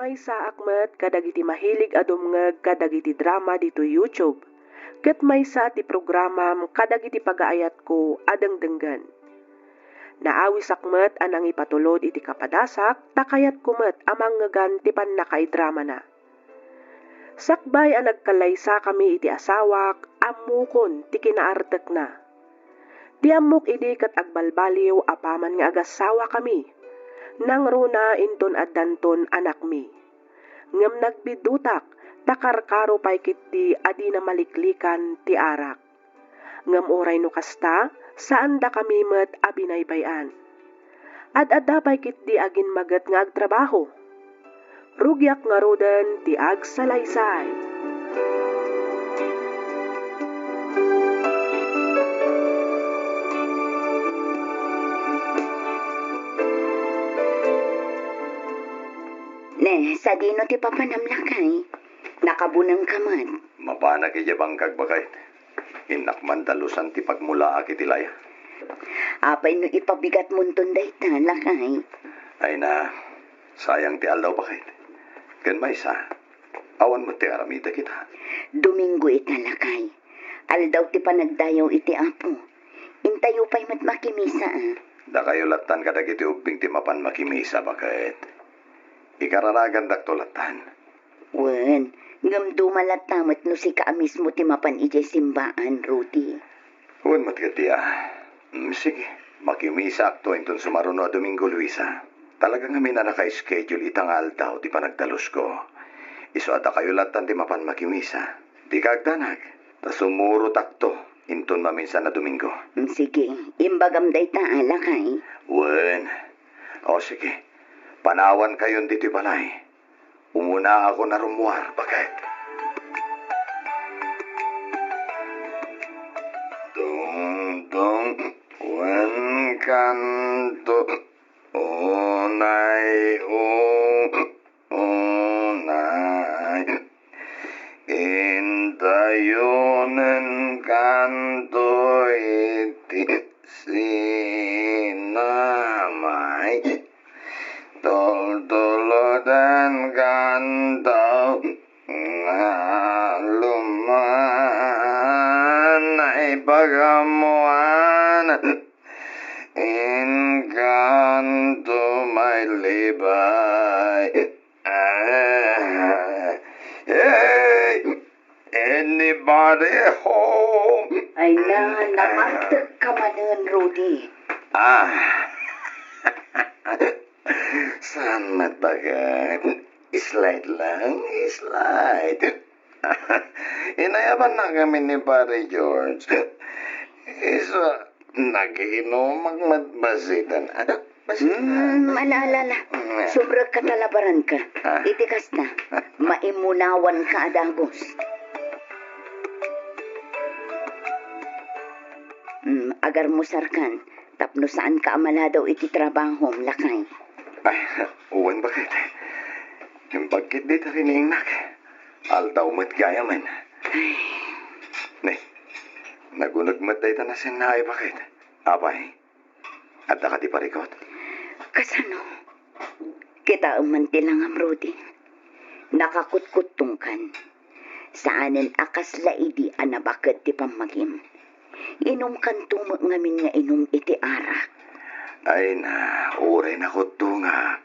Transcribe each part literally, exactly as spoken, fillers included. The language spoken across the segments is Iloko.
Maysaak met kadagiti mahilig a dumngeg kadagiti drama ditoy YouTube, ket maysa ti programam kadagiti pagaayatko a dengdenggen. Naawisak met a nangipatulod iti kapadasak ta kayatko met a mangngegan ti pannakaidramana. Sakbay a nagkallaysakami iti asawak, ammokon ti kinaartekna. Ti ammok idi ket agbalbaliw apaman nga agassawakami. Nangruna inton addanton anakmi. Ngem nagbiddutak ta karkaro pay ketdi a dina maliklikan ti arak. Ngem uray no kasta, saandakami met a binaybay-an. Ad-adda pay ketdi agin maget nga agtrabaho. Rugiak ngaruden ti agsalaysay. Ne, sadino ti papanam, lakay? Nakabunengka met. Mapanak idiay bangkag, baket. Innak mandalusan ti pagmulaak iti laya. Apay no ipabigatmonton dayta, lakay? Ay na, sayang ti aldaw, baket. Ken maysa, awan met ti aramidek ita. Domingo ita, lakay. Aldaw ti panagdayaw iti Apo. Intayo pay met makimisa, a. Dakayo lattan kadagiti ubbing ti mapan makimisa, baket. Ikararagandakto lattan. Wen, ngem duma latta met no sika a mismo ti mapan idiay simbaan, Rudy. Wen met ketdi, a. Mm, sige, makimisaakto inton sumaruno a Domingo, Luisa. Talaga ngamin a naka-schedule ita nga aldaw ti panagdalusko. Isu a dakayo lattan ti mapan makimisa. Dika agdanag, ta sumurotakto inton maminsan a Domingo. Mm, sige, imbagam dayta, a, lakay. Wen. O, sige. Panawankayon ditoy balay. Umunaakon a rummuar, baket. Dong, dong, wen kanto, unay, o, unay. Intayonen kanto iti sinamay. Tultuloden kanto nga luman ay pagamuan. Inkanto may libay. Ah, hey! Anybody home? Ay na, namartek ka manen, Rudy. Ah. Saan met, baket? Slide lang, slide. Inayabanna kami ni Pare George. Isu a, nagiinumak met bassit. Bassit. Hmm, ala, ala, ala. Mm. Subrek ka ta labaranka. Ah. Iti kasta, maimunawanka a dagus. Hmm, agarmusarkan, tapno saanka a maladaw iti trabahom, lakay. Ay, wen, baket. Imbag ketdi ta ni innak. Aldaw met gayamen. Ay. Ne, naguneg met dayta nasennaay, baket. Apay, adda kadi parikut? Kasano? Kitaem man ti langam, Rudy. Nakakutkuttongkan. Saanen a kasla idi a nabaket ti pammagim. Inumkanto met ngamin nga inum iti arak. Ay na, uray nakuttongak,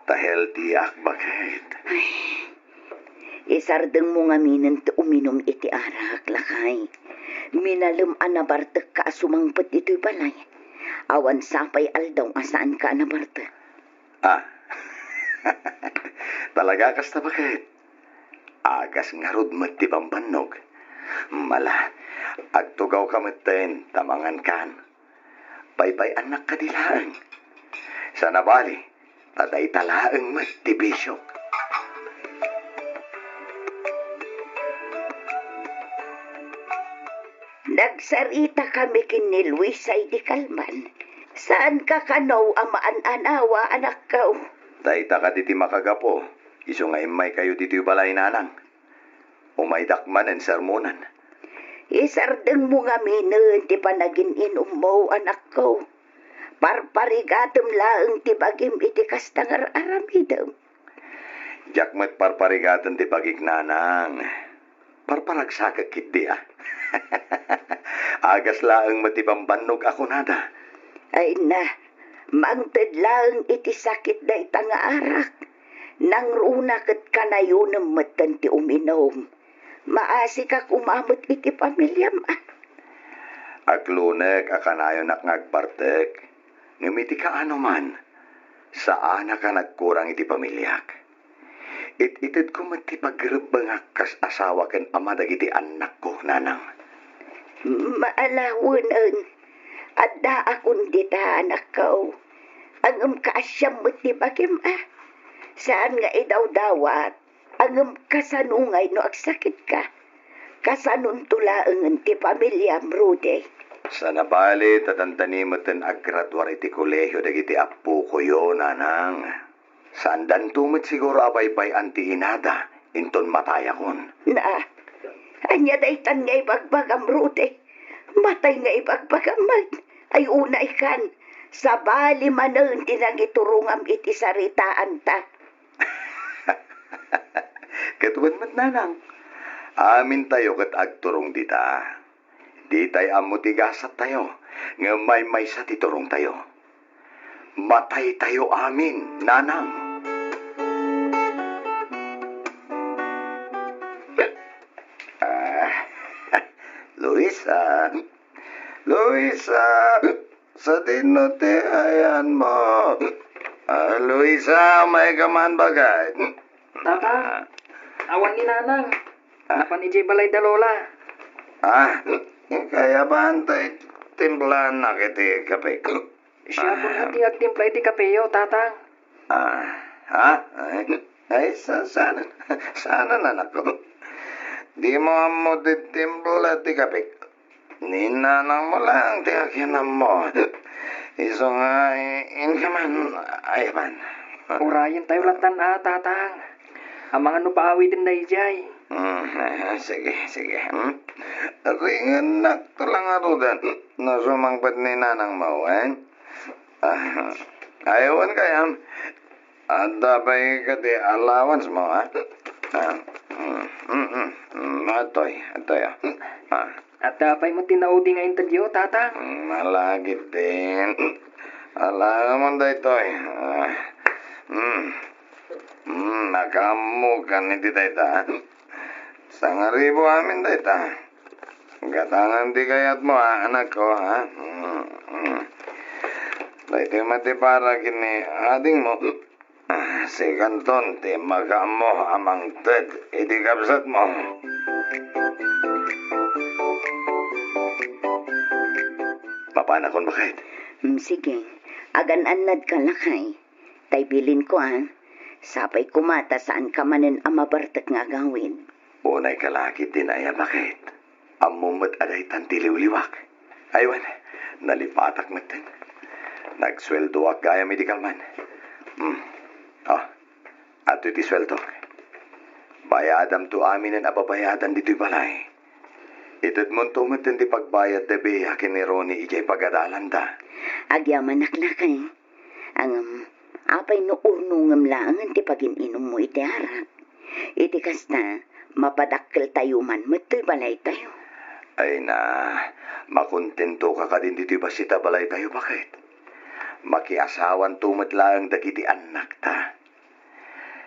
ta healthyak, baket. Ay, isardengmo ngaminen ti uminum iti arak, lakay. Minalem a nabartekka a sumangpet ditoy balay. Awan sapay aldaw a saanka a nabartek. Ah. Talaga kasta, baket? Agas ngarud met ti bambannog. Mala, agtugawka metten ta mangankan. Paybay-annak kadi laeng. Sana bali, ta dayta laeng met ti bisiok. Nagsaritakami ken ni Luisa idi kalman. Saanka kano a maan-anawa, anakko? Dayta kadi ti makagapu, isu nga immaykayo ditoy balay, nanang. Umaydak manen sermonen. Isardengmo ngaminen ti panagin-inummo, anakko. Parparigatem laeng ti bagim iti kasta nga ar-aramidem. Diak met parparigaten ti bagik, nanang. Parparagsakek ketdi, a. Agas laeng met ti bambannog a kunada. Ay na, mangted laeng iti sakit dayta nga arak. Nangruna ket kanayonem metten ti uminum. Maasika koma met iti pamiliam, a. Aklonek a kanayonak nga agbartek, ngem iti kaano man, saanak a nagkurang iti pamiliak. It-itedko met ti pagrebbengak kas asawa ken ama dagiti annakko, nanang. Maalawenen, addaakon dita, anakko. Ngem kaasiam met ti bagim, a. Saan nga idawdawat, ngem kasano ngay no agsakitka? Kasanonto laengen ti pamiliam, Rudy? Sana bale ta dandani metten aggraduar iti kolehio dagiti appokoyo, nanang. Saandanto met siguro a baybay-an ti inada inton matayakon. Na, ania daytan nga ibagbagam, Rudy? Matay nga ibagbagam met. Ay, unaykan, sabali manen ti nangiturongam iti saritaanta. Ket wen met, nanang, amintayo ket agturong dita. Ditay ammo ti gasattayo, ngem maymaysa ti turongtayo. Mataytayo amin, nanang. Ah, Luisa. Luisa. Sadino ti ayanmo? Ah, Luisa, umayka man, baket. Tata, awan ni Nanang. Ah. Napan idiay balay da Lola. Ah, kayatmo ti timplaannak iti kape. Siak pay ti agtimpla iti kapeyo, Tatang. Ah, ha? Ay, ay, sa-, saan, saan, anakko? Dimo ammo ti timpla ti kape. Ni nanangmo laeng ti akinammo. Isu nga, i-, inka man, ay, man. Urayentayo lattan a, Tatang. Amangan no paawiden daydiay. Hmm, ah, sige, sige. Hmm? Ringennak to la ngaruden no sumangpet ni nanangmo, wen? Ah, ay, wen kayam. Adda pay kadi allowance mo, ha? Ah, mm, mm, mm, mm, atoy, atoy, ah. Ah. Adda pay met ti naudi nga intedyo, Tatang? Mm, ala ketdin. Ala, ammom daytoy. Ah, mm. Mm, nakaammokan iti dayta, ha? Sangaribu amin dayta. Gatangan ti kayatmo, ha, anakko, ha? Mm, mm. Daytoy met ti para ken ni adingmo. Ah, sikanton ti makaammo a mangted iti kabsatmo. Mapanakon, baket? Mm, sige. Agan-annadka, lakay. Tay bilinko, a. Sapay koma ta saanka manen a mabartek nga agawid. Unayka la ketdin aya, baket? Ammom met a daytan ti liwliwak. Ay, wen, nalipatak metten. Nagsueldoak gayam idi kalman. Hmm. Ah, adtoy ti sueldok. Bayadamto aminen a babayadan ditoy balay. Itedmonto metten ti pagbayad da Bea ken ni Ronnie idiay pagadalanda. Agyamanak, lakay. Ngem, apay no urnongem laengen ti pagin-inummo iti arak? Iti kasta, mapadakkeltayo man met toy balaytayo. Ay na, makontentoka kadin ditoy bassit a balaytayo, baket? Makiasawanto met laeng dagiti annakta.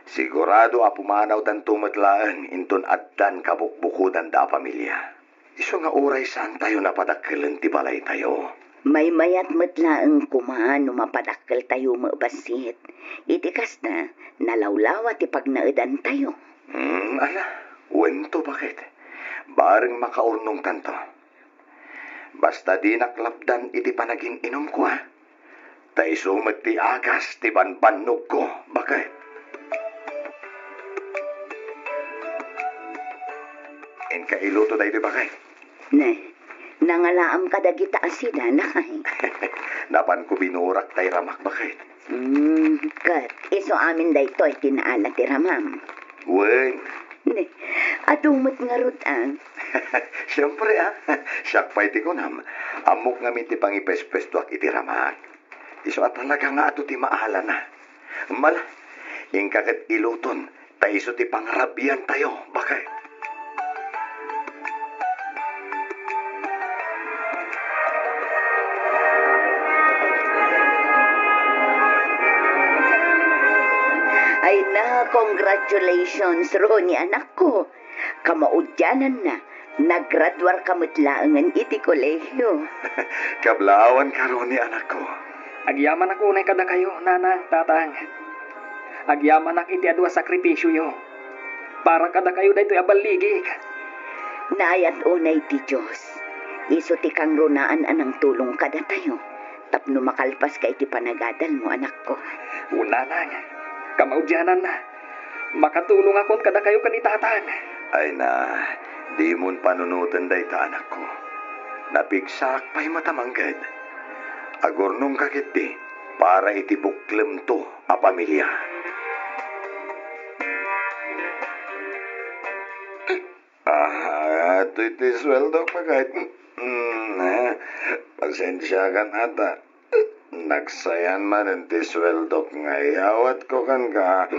Sigurado a pumanawdanto met laeng inton addan kabukbukodanda a pamilia. Isu nga uray saantayo napadakkelen ti balaytayo. Maymayat met laeng koma no mapadakkeltayo met bassit. Iti kasta, nalawlawa ti pagnaedantayo. Hmm, ala, wento, baket? Bareng makaurnongtanto. Basta dinak lapdan iti panagin-inumko, a. Ta isu met ti agas ti banbannogko, baket. Inka iluto daytoy, baket. Ne, nangalaam kadagita a sida, lakay. Napanko binurak tay ramak, baket. Hmm, ket isu amin daytoy ti naala ti ramam. Wen. Ne, adu met ngarud, a. Siempre, a. Siak pay ti kunam. Ammok ngamin ti pangipespestoak iti ramak. Isu a talaga nga adu ti maalana. Mala, inka ket iluton ta isu ti pangarabiantayo, baket. Ay na, congratulations, Ronnie, anakko. Kamaudiananna, naggraduarka met laengen iti kolehio. Kablaawanka, Ronnie, anakko. Agyamanak unay kadakayo, nanang, tatang. Agyamanak iti adu a sakripisioyo. Para kadakayo daytoy a balligik. Naayat unay ti Dios. Isu ti kangrunaan a nangtulong kadatayo tapno makalpaska iti panagadalmo, anakko. O, nanang, kamaudiananna, makatulongakon kadakayo ken ni tatang. Ay na, dimon panunoten dayta, anakko. Napigsaak pay met a mangged. Agurnongka ketdi para iti buklemto a pamilia. Ah, itoy ti sueldok, baket. Mm, eh, pasensiakan ata. Nagsayan manen ti sueldok nga iyawatko kenka.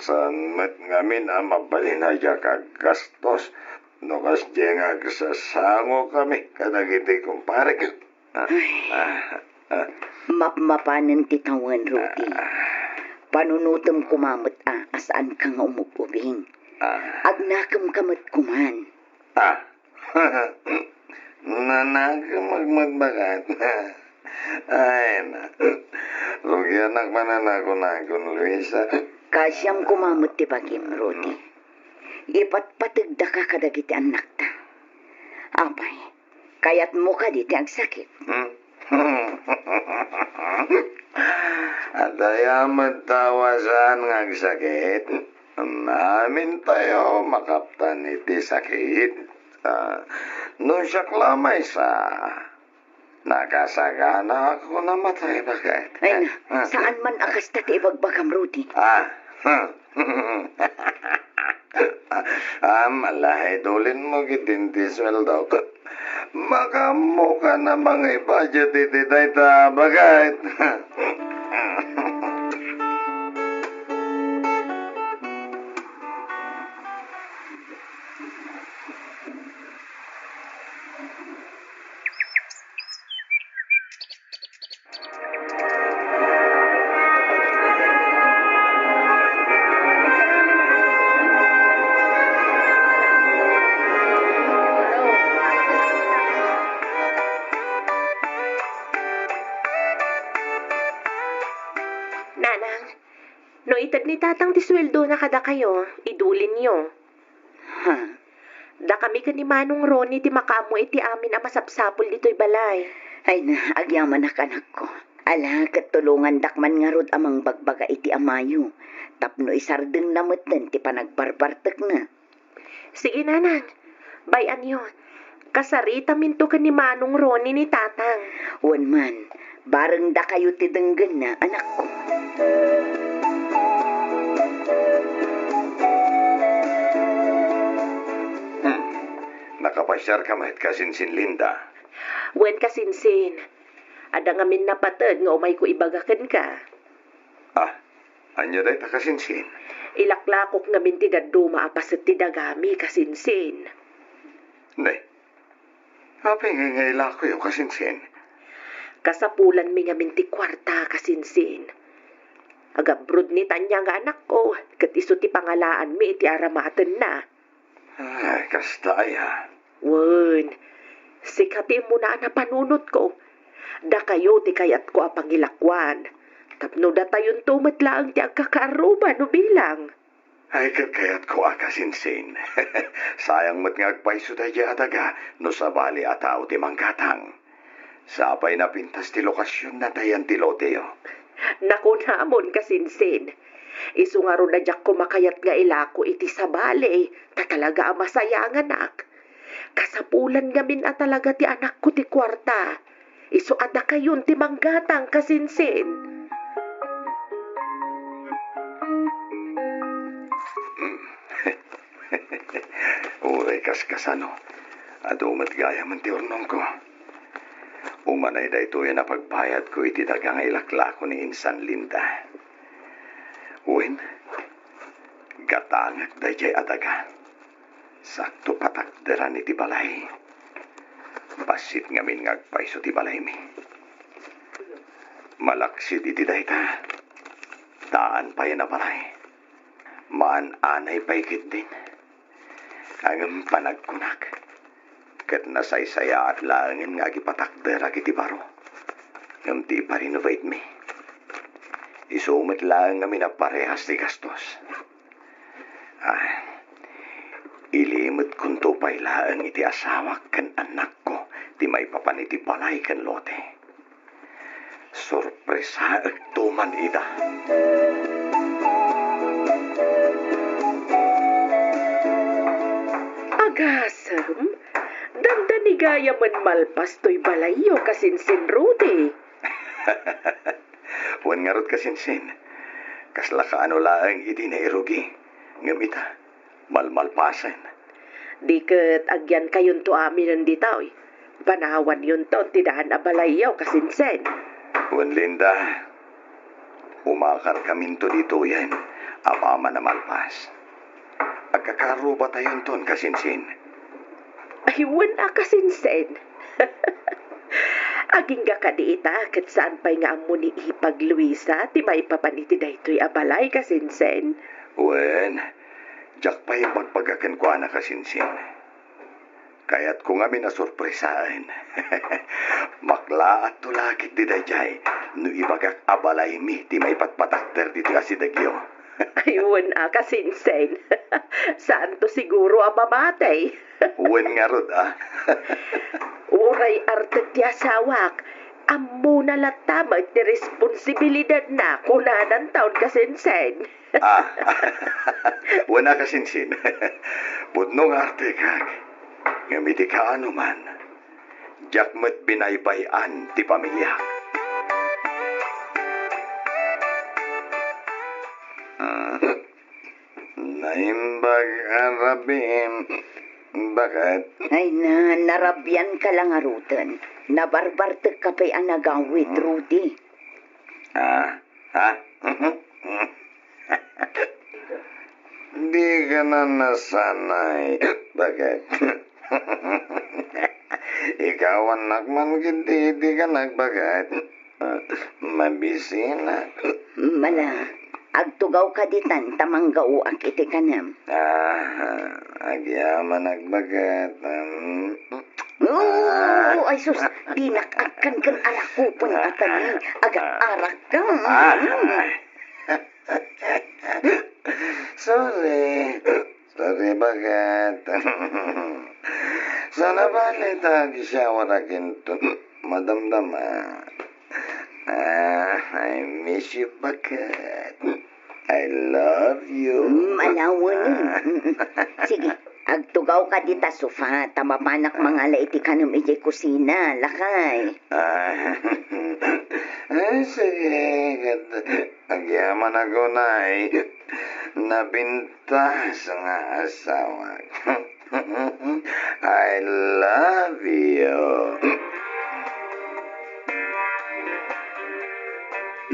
Saan met ngamin a mabalin a diak aggastos no kasdiay nga agsasangokami kadagiti kumparek. Ah, ah, ah. Mapmapanen ti tawen, Rudy. Panunotem koma met a, a saanka nga umub-ubing. Ah. Agnakemka met koman. Ah. Nanakemek met, baket. Ay na. Rugianak manen a kunakon, Luisa. Kasiam koma met ti bagim, Rudy. Ipatpategdaka kadagiti annakta. Apay, kayatmo kadi ti agsakit? Hmm? Adda met tao a saan nga agsakit. Amintayo makaptan iti sakit. Ah, no siak la maysa, nakasaganaak a namatay, baket. Ay na, saan man a kasta ti ibagbagam, Rudy. Ah. Ah, malahay dulinmo ketdin ti sueldok. Makaammokan a mangibudget iti dayta, baket. Nanang, no ited ni Tatang ti sueldona kadakayo, idulinyo. Ha? Dakami ken ni Manong Ronnie ti makaammo iti amin a masapsapul ditoy balay. Ay na, agyamanak, anakko. Ala, ket tulongandak man ngarud a mangbagbaga iti amayo tapno isardengna metten ti panagbarbartekna. Sige, nanang. Bay-anyo. Kasaritaminto ken ni Manong Ronnie ni Tatang. Wen man, barengdakayo ti denggenna, anakko. Hmm. Nakapasiarka met, kasinsin Linda? Wen, kasinsin. Adda ngamin napateg nga umayko ibaga kenka. Ah, ania dayta, kasinsin? Ilaklakok ngamin ti dadduma a paset ti dagami, kasinsin. Ne, apay nga, nga ilakoyo, kasinsin? Kasapulanmi ngamin ti kuarta, kasinsin. Agabrod ni Tanya nga anakko, ket isu ti pangalaanmi iti aramatenna. Ay, kasta aya. Wen, sika ti immuna a napanunotko. Dakayo ti kayatko a pangilakoan. Tapno datayonto met laeng ti agkakaarruba no bilang. Ay, ket kayatko a kasinsin. Sayang met nga agpayso daydiay a daga no sabali a tao ti manggatang. Sapay napintas ti lokasionna ta yan ti loteyo. Nakunamon, kasinsin. Isu ngarud a diak koma kayat nga ilako iti sabali, ta talaga a masayanganak. Kasapulan ngamin a talaga ti anakko ti kuarta. Isu a dakayon ti manggatang, kasinsin. Uray kaskasano, adu met gayamen ti urnongko. Umanay daytoy a napagbayadko iti daga nga ilaklako ni Insan Linda. Wen, Gatangek daydiay a daga. Sakto patakderan iti balay. Bassit ngamin nga agpayso ti balaymi. Malaksid iti dayta, daan payen a balay. Maan-anay pay ketdin. Ngem panagkunak, ket nasaysayaat laengen nga agipatakderak iti baro. Ngem ti iparenovatemi, isu met laeng ngamin a parehas ti gastos. Ah, ilimetkonto pay laeng iti asawak ken annakko ti maipapan iti balay ken lote. Sorpresaekto man ida. Agasem, dandani gayamen malpas toy balayyo, Kasinsin Rudy. Wen ngarud, Kasinsin, kasla kaano laeng idi nairugi, ngem ita, malmalpasen. Di ket agyankayonto aminen ditoy. Panawanyonton ti daan a balayyo, Kasinsin. Wen, Linda, umakarkaminto ditoyen apaman a malpas. Agkakarubatayonton, Kasinsin. Ay, wen a, Kasinsin. Agingga kadi ita, ket saan pay nga ammo ni Ipag Luisa ti maipapan iti daytoy a balay, Kasinsin? Wen, diak pay ibagbaga kenkuana, Kasinsin. Kayatko ngamin a sorpresaen. Maklaatto la ketdi daydiay no ibagak a balaymi ti maipatpatakder ditoy asidegyo. Ay, wen a, Kasinsin. Saanto siguro a mamati. Wen ngarud, ah. Uray artek ti asawak, ammona latta met ti responsibilidadna, kunananton, Kasinsin. Ah, wen a, Kasinsin. Pudno nga artekak. Ngem iti kaano man, diak met binaybay-an ti pamiliak. Naimbag a rabiim, baket. Ay na, narabianka la ngaruden. Nabarbartekka pay a nagawid, Rudy. Ah, ha? Di ka na nasanay, baket. Ikawannak man ketdi iti kanak, baket. Mabisinak. Mala, agtugawka ditan ta manggaoak iti kanem. Ah, agyamanak, baket. Mm. Oo, ay sus, dinak agkan ken arakupen a tani, agat-arak ka. Ah. Sorry. Sorry, baket. Sana bale ta agsyawarak inton madamdama. Ah, I miss you, baket. I love you. Mm, alawen. Mm, mm. Sige, agtugawka dita sofa, ta mapanak mangala iti kanem idiay kusina, lakay. Ah, ay, sige, ket agyamanak unay. Nabintas nga asawak. I love you.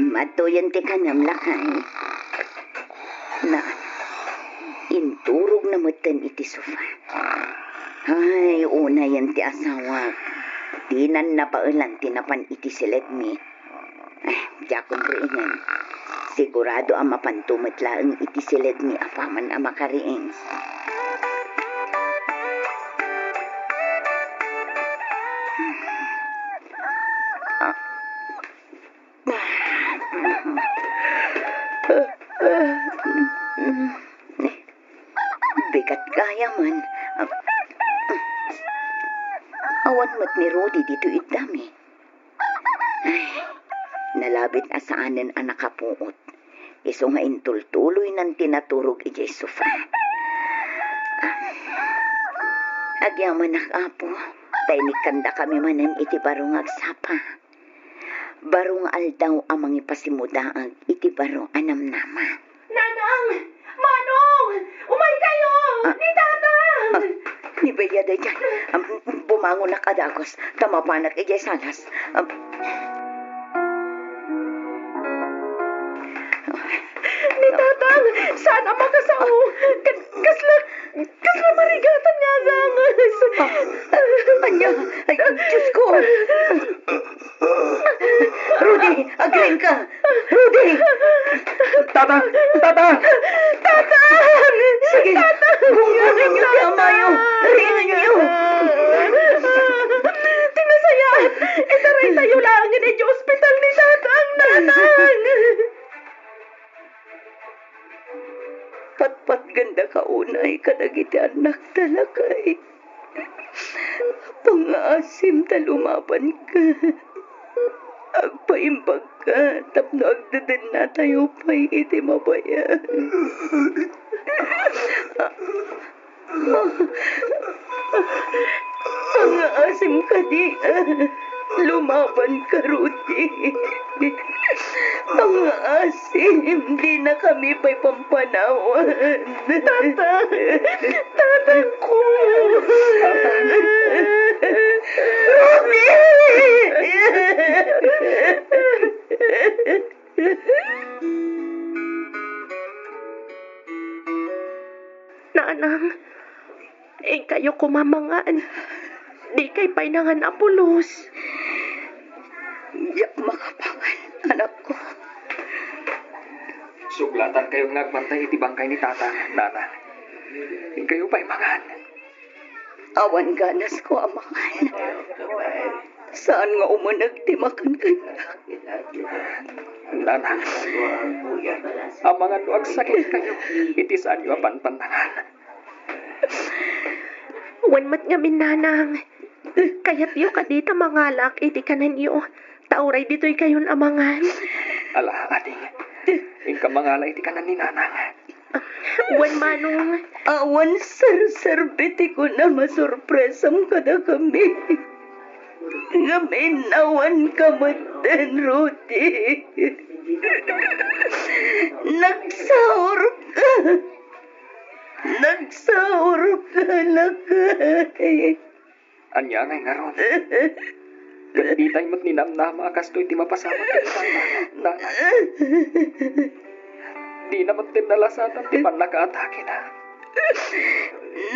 Matuyen ti kanem, lakay. Na, inturogna metten iti sofa. Ay, unayen ti asawak. Dinan nabaelan ti napan iti siledmi. Eh, diakon riingen. Sigurado a mapanto met laeng iti siledmi apaman a makariing. Bigat gaya man. Awan met ni Rudy ditoy iddami. Ay, nalabit a saanen a nakapuot. Isu nga intultuloynan ti naturog idiay sofa. Agyamanak, Apo, ta inikkandakami manen iti baro nga agsapa. Baro nga aldaw a mangipasimudaag iti baro a namnama. Nanang! Manong! Umaykayo! Ah. Ni Tatang! Ah, ni Bea daydiay. Am, bumangonak a dagus, ta mapanak idiay salas. Am, ni Tatang! Saan a makasao. Ka-, kasla, kasla marigatan nga aganges. Ah, ania? Ay, Diyos ko! Rudy, agriingka! Rudy! Tatang! Tatang! Tatang! Sige, Tatang! Gunggungen niyo ti amayo! Riingen niyo! Ti nasayaat, itaraytayo laengen idiay ospital ni Tatang, Nanang! Patpatgenda ka unay kadagiti annakta, lakay. Pangngaasim ta lumabanka. Agpaimbagka tapno agdedennatayo pay iti mabayan. Pangngaasim kadi, lumabanka, Rudy. Pangngaasim, dinakami pay pampanawan. Tatang! Tatang ko! Rudy! Nanang, inkayo koma mangan. Dikay pay nangan a pulos. Diak makapangan, anakko. Suglatankayo nga agbantay iti bangkay ni Tatang, Nanang. Inkayo pay mangan. Awan ganasko a mangan. Saan nga umuneg ti makan kaniak. Nanang, amangan no agsakitkayo iti saanyo a panpannangan. Wen met ngamin, Nanang. Kayatyo kadi ta mangalak iti kanenyo, ta uray ditoykayon a mangan? Ala, ading. Inka mangala iti kanen ni Nanang. Wen, Manong. Awan serserbi ti kunam a sorpresam kadakami. Ngem innawanka metten, Rudy. Nagsaurka. Nagsaurka, lakay. Ania ngay ngarud? Ket ditay met ninamnama a kastoy ti mapasamak kenka, Nanang. Dina met nalasadan ti pannakaatakena.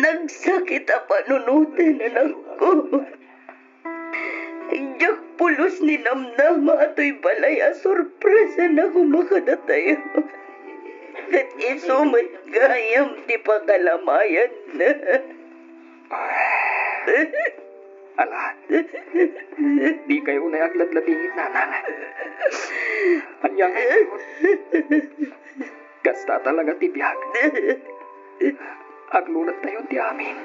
Nagsakit a panunoten, anakko. Diak pulos ninamnama a toy balay a sorpresa na koma kadatayo. Ket isu met gayam ti pakalamayanna. Ala, dikay unay agladladingit, Nanang. Ania ngay ngarud? Kasta talaga ti biag. Aglunattayon ti amin.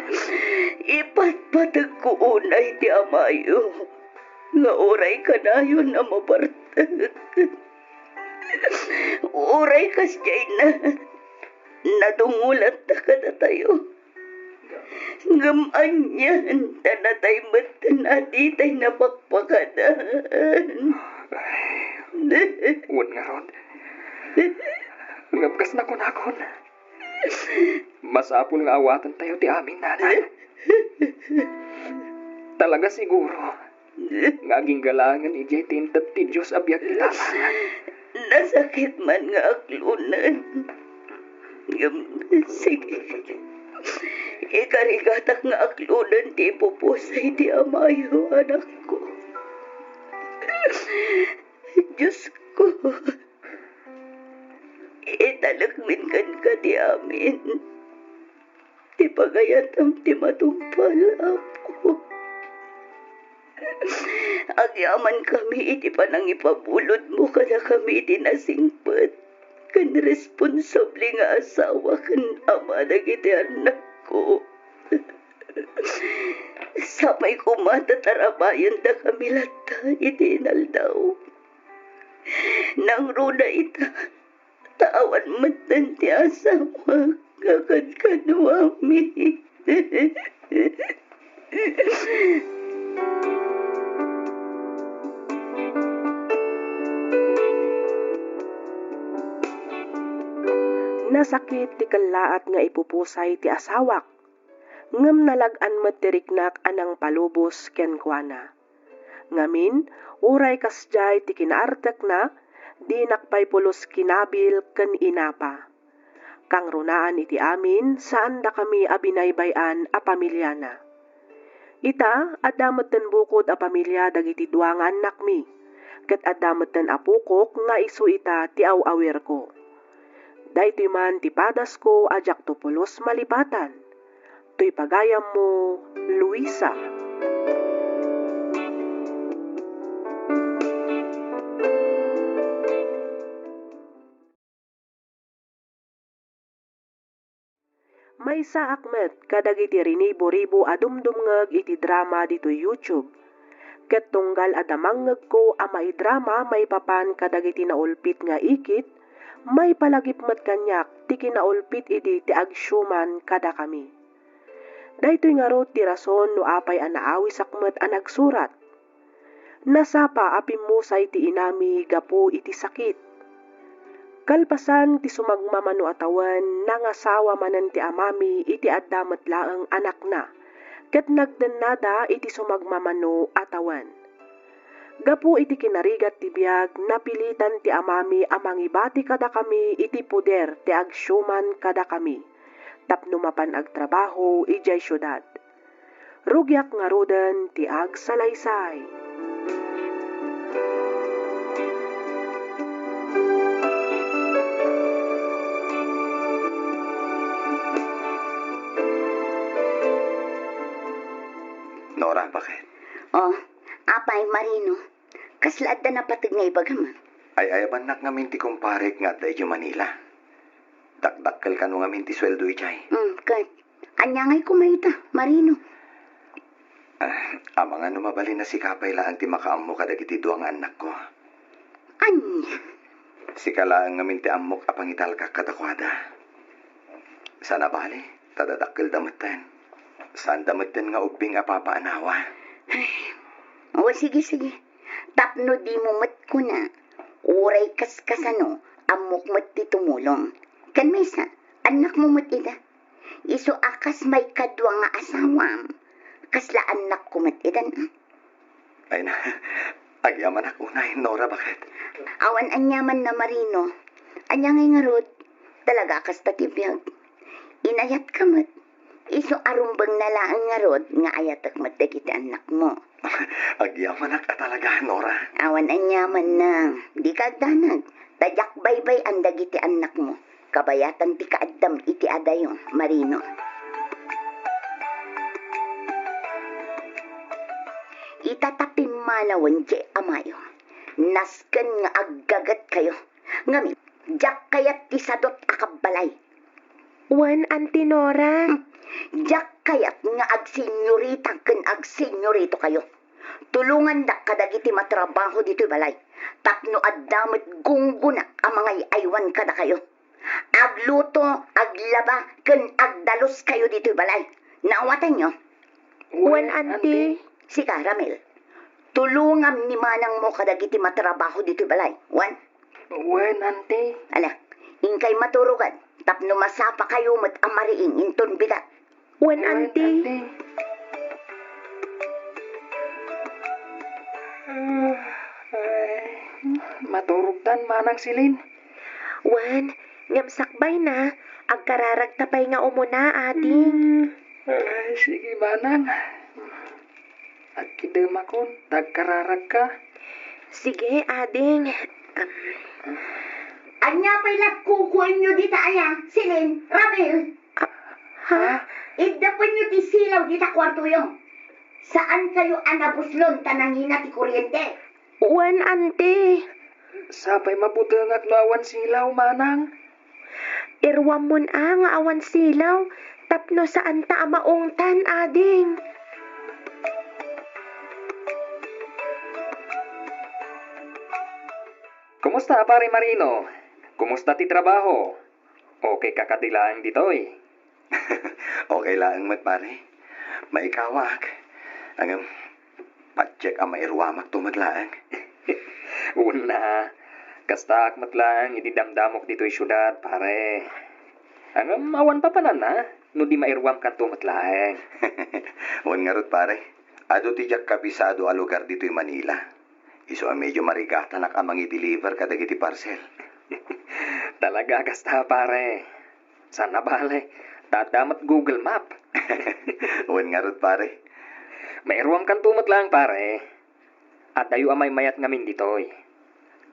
Ipatpategko unay ti amayo nga uray kanayon a mabartek. Uray kasdiayna, nadungolanna kadatayo. Ngem anian ta natay metten a ditay napakpakadan. Wen ngarud. Ngem kas nakunakon, masapul nga awatentayo ti amin, Nanang. Talaga siguro nga agingga laengen idiay ti inted ti Dios a biag ti Tatang. Nasakit man nga aklonen. Ngem, sige. Ikarigatak nga aklonen ti ipupusay ti amayo, anakko. Diosko, italekmin kenka ti amin ti pagayatam ti matungpal, Apo. Agyamankami iti panangipabulodmo kadakami iti nasingpet ken responsable nga asawa ken ama dagiti annakko. Sapay koma ta tarabayendakami latta iti inaldaw. Nangruna ita, ta awan metten ti asawak nga kadkaduami. Nasakit ti kellaat nga ipupusay ti asawak, ngem nalag-an met ti riknak a nangpalubos kenkuana. Ngamin, uray kasdiay ti kinaartekna, dinak pay pulos kinabil ken inapa. Kangrunaan iti amin, saandakami a binaybay-an a pamiliana. Ita, adda metten bukod a pamilia dagiti dua nga annakmi, ket adda metten apokok nga isu ita ti aw-awirko. Daytoy man ti padasko a diakto pulos malipatan. Toy pagayammo, Luisa. Maysaak met kadagiti rinibo-ribo a dumdumngeg iti drama ditoy YouTube. Ket tunggal a damangngegko a maidrama maipapan kadagiti naulpit nga ikit, maipalagip met kaniak ti kinaulpit idi ti agsiuman kadakami. Daytoy ngarud ti rason no apay a naawisak met a nagsurat. Nasapa a pimmusay ti inami gapu iti sakit. Kalpasan ti sumagmamano a tawen, nangasawa manen ti amami iti adda met laeng anakna, ket nagdennada iti sumagmamano a tawen. Gapu iti kinarigat ti biag, napilitan ti amami a mangibati kadakami iti poder ti agsiuman kadakami tapno mapan agtrabaho idiay siudad. Rugiak ngaruden ti agsalaysay. Nora, bakit? Oh, apay, Marino? Kasla adda napateg nga ibagam? Ay-ayabannak ngamin ti kumparek nga adda idiay Manila. Dakdakkel kano ngamin ti sueldo idiay. Mm, ket ania ngay koma ita, Marino? Ah, amangan no mabalin a sika pay laeng ti makaammo kadagiti dua nga annakko. Ania? Sika laeng ngamin ti ammok a pangitalkak kadakuada. Saan a bale, ta dadakkelda metten. Saanda metten nga ubbing a papaanawa. Ay, o, sige, sige. Tapno dimo met kuna, uray kaskasano, ammok met ti tumulong. Ken maysa, annakmo met ida. Isu a kas maikadua nga asawam, kasla annakko met idan, a? Ay na, agyamanak unay, Nora, bakit? Awan aniamanna, Marino. Ania ngay ngarud? Talaga a kasta ti biag. Inayatka met. Isu a rumbengna laeng ngarud nga ayatek met dagiti annakmo. Agyamanak a talaga, Nora. Awan aniamanna. Dika agdanag. Ta diak baybay-an dagiti annakmo. Kabayatan ti kaaddam iti adayo, Marino. Ita ta pimmanawen ti amayo. Nasken nga aggagetkayo. Ngem, diak kayat ti sadot a kabbalay. Wen, Auntie Nora. Hmm. Diak kayat nga agsenyorita ken agsenyoritokayo. Tulongandak kadagiti matrabaho ditoy balay tapno adda met gunggonak a mangay-aywan kadakayo. Agluto, aglaba, ken agdaluskayo ditoy balay. Naawatanyo? Wen, Auntie. Sika, Ramil. Tulongam ni manangmo kadagiti matrabaho ditoy balay. Wen? Wen, Auntie. Ala, inkay maturogan tapno masapakayo met a mariing inton bigat. Wen, Auntie. Ay, maturogtan, Manang Celine. Wen, ngem sakbayna, agkararagta pay nga umuna, ading. Hmm. Ay, sige, Manang. Agkidemakon, ta agkararagka. Sige, ading. Am. Ania pay la kukuenyo dita aya, Celine, Ramil? Ah, ha? Iddapenyo ti silaw dita kuartoyo. Saankayo a nabuslon ta nangina ti kuryente. Wen, Auntie. Sapay mabutengak no awan silaw, Manang. Iruammon a nga awan silaw tapno saanta a maungtan, ading. Kumusta, Pare Marino? Kumusta ti trabaho? Okay ka kadi laeng ditoy? Okay laeng met, pare. Maikawak. Ngem, patiek a mairuamakto met laeng. Una, kastaak met laeng idi damdamok ditoy siudad, pare. Ngem, awan papananna no di mairuamkanto met laeng. Wen ngarud, pare. Adu ti diak kabisado a lugar ditoy Manila. Isu a medyo marigatanak a mangi-deliver kadagiti parcel. Talaga kasta, pare. Saan a bale, ta adda met Google Map. Wen ngarud, pare. Mairuamkanto met laeng, pare. Adayo a maymayat ngamin ditoy.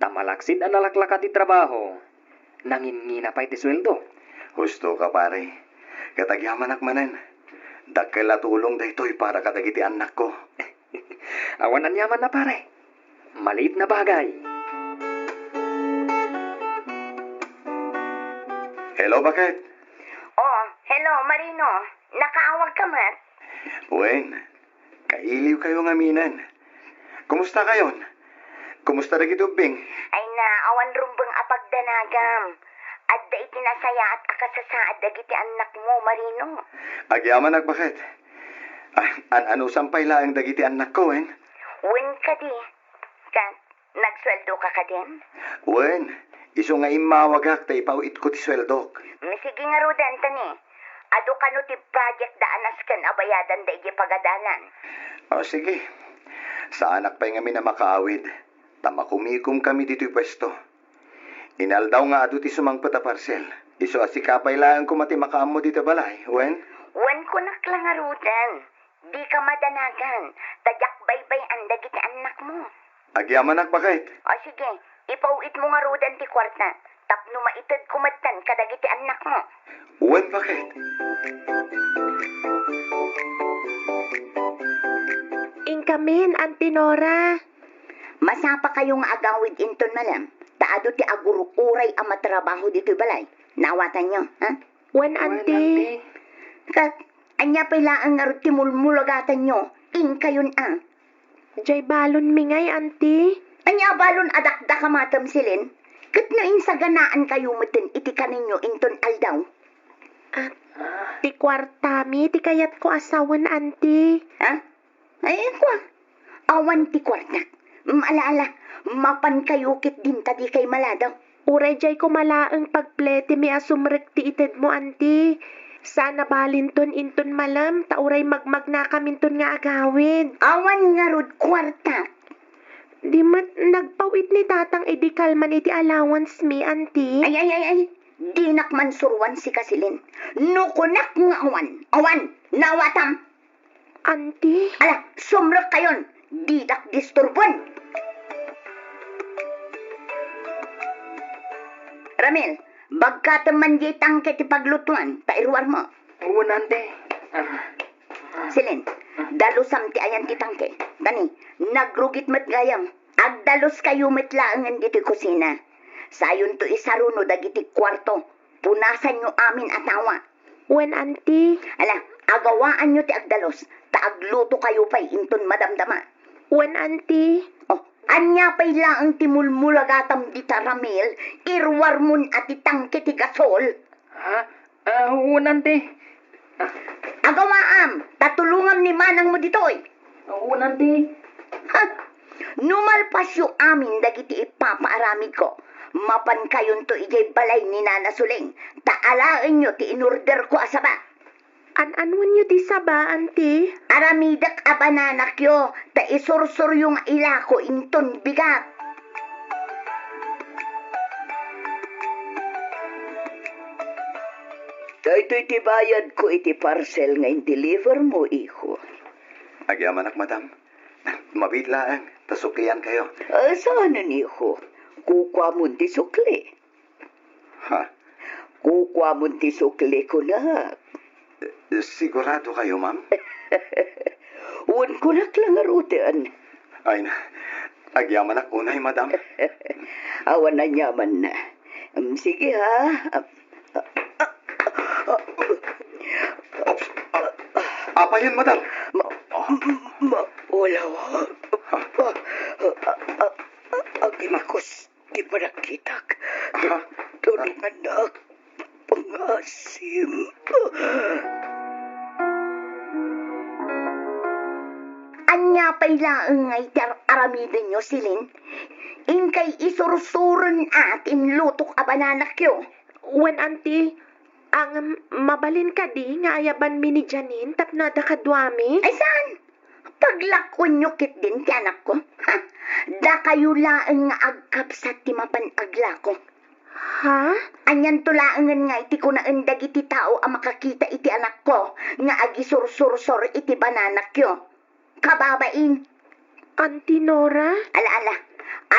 Ta malaksid a nalaklaka ti trabaho, nangingina pay ti sueldo. Husto ka, pare. Ket agyamanak manen. Dakkel a tulong daytoy para kadagiti annakko. Awan aniamanna, pare. Maliit na bagay. Hello, Baket. Oh, hello, Marino. Nakaawag ka met? Wen, kailiw kayo ngaminen. Kumusta kayon? Kumusta dagiti ubbing? Ay na, awan rumbeng a pagdanagam. Adda iti nasayaat a kasasaad dagiti annakmo, Marino. Agyamanak, Baket. Ah, an-anusam pay laeng dagiti annakko, wen? Wen kadi. Ket, nagsueldo ka kadin? Wen, isu nga immawagak ta ipaw-itko ti sueldok. Sige ngaruden, tani. Adu kano ti project da a nasken a bayadan da idiay pagadalan. O, sige. Saanak pay ngamin a makaawid, ta makumikom kami ditoy puesto. Inaldaw nga adu ti sumangpet a parcel. Isu a sika pay laeng koma ti makaammo dita balay, wen? Wen, kunak la ngaruden. Dika madanagan, ta diak baybay-an dagiti annakmo. Agyamanak, Baket. O sige, ipaw-itmo ngaruden ti kuarta, tapno maitedko metten kadagiti annakmo. Wen, Baket. Inkamin, Auntie Nora. Masapakayo nga agawid inton malem, ta adu ti agur-uray a matrabaho ditoy balay. Naawatanyo, ha? Wen, Auntie. Ket, ania pay laeng ngarud ti mulmulagatanyo? Inkayon a. Jay balonmi ngay, Auntie. Ania balon a dakdakamatem, Celine? Ket no insaganaan kayo metten iti kaninyo inton aldaw? Ah, ti kuartami ti kayatko a sawen, Auntie. Ha? Ay, kua, awan ti kuarta. Ala, ala, mapan kayo ket dinta dikay maladaw. Uray jay koma laeng pagpletimi a sumrek ti itedmo, Auntie. Saan a balinton inton malem, ta uray magmagnakaminton nga agawid. Awan ngarud kuarta. Di met nagpaw-it ni Tatang idi kalman iti allowance mi, Auntie. Ay, ay, ay, ay. Dinak mansuroan sika, Celine. No kunak nga awan, awan. Naawatam. Auntie? Ala, sumrek kayon. Didak disturbon. Ramil, bagkatem man diay tangke ti paglutuan, ta iruarmo. Wen, Auntie. Ah. Celine, dalusam ti ayan ti tangke. Tani, nagrugit met gayam. Agdalus kayo met laengen ditoy kusina. Sayonto isaruno dagiti kuarto. Punasanyo amin a tawa. Wen, Auntie. Ala, agawaanyo ti agdalus, ta agluto kayo pay inton madamdama. Wen, Auntie. Oh, ania pay laeng ti mulmulagatam dita, Ramil? Iruarmon a ti tangke ti gasol. Ha? Ah, wen, Auntie. Agawaam, ta tulongam ni manangmo ditoy. Wen, Auntie. Ha? No malpasyo amin dagiti ipapaaramidko, mapankayonto idiay balay ni Nana Suleng, ta alaenyo ti inorderko a saba. An-anuenyo ti saba, Auntie? Aramidek a bananakyo, ta isursuryo nga ilako inton bigat. Daytoy ti bayadko iti parcel nga in-deliver mo, iho. Agyamanak, madam. Mabiit laeng, ta sukliankayo. Ah, saanen, iho. Kukuamon ti sukli. Ha? Kukuamon ti sukli, kunak. Sigurado kayo, ma'am? Wen, kunak la ngaruden. Ay na, agyamanak unay, madam. Awan aniamanna. Mm, sige, ha? Oops. Ah, apayen, madam? Ma-, ma-, wala. Ha? Agrikus ti panakitak. Ha? Tulungannak. Pangasim. Ania pay laeng nga iti ar-, aramidenyo, Celine? Inkay isursuren a ti inlutok a bananakyo. Wen, Auntie, ang mabalin kadi nga ayabanmi ni Janine tapno adda kaduami? Ay, saan? Paglakuenyo ketdin ti anakko. Ha? Dakayo laeng nga agkabsat ti mapan aglako. Ha? Anianto laengen ngay ti kunaen dagiti tao a makakita iti anakko nga agisursursor iti bananakyo? Kababain! Auntie Nora? Ala, ala.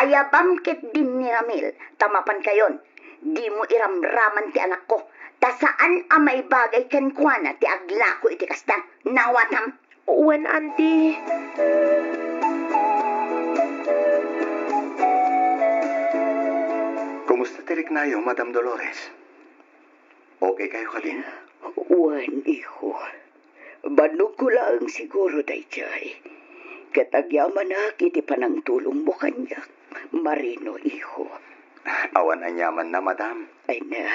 Ayabam ketdin ni Ramil, ta mapankayon, dimo iramraman ti anakko, ta saan a maibagay kenkuana ti aglako iti kasta. Nawatam? Wen, Auntie. Kumusta ti riknayo, Madam Dolores? Okay kayo kadin? Wen, iho. Bannogko laeng siguro daydiay. Ket agyamanak iti panangtulongmo kaniak, Marino, iho. Awan aniamanna, madam. Ay na,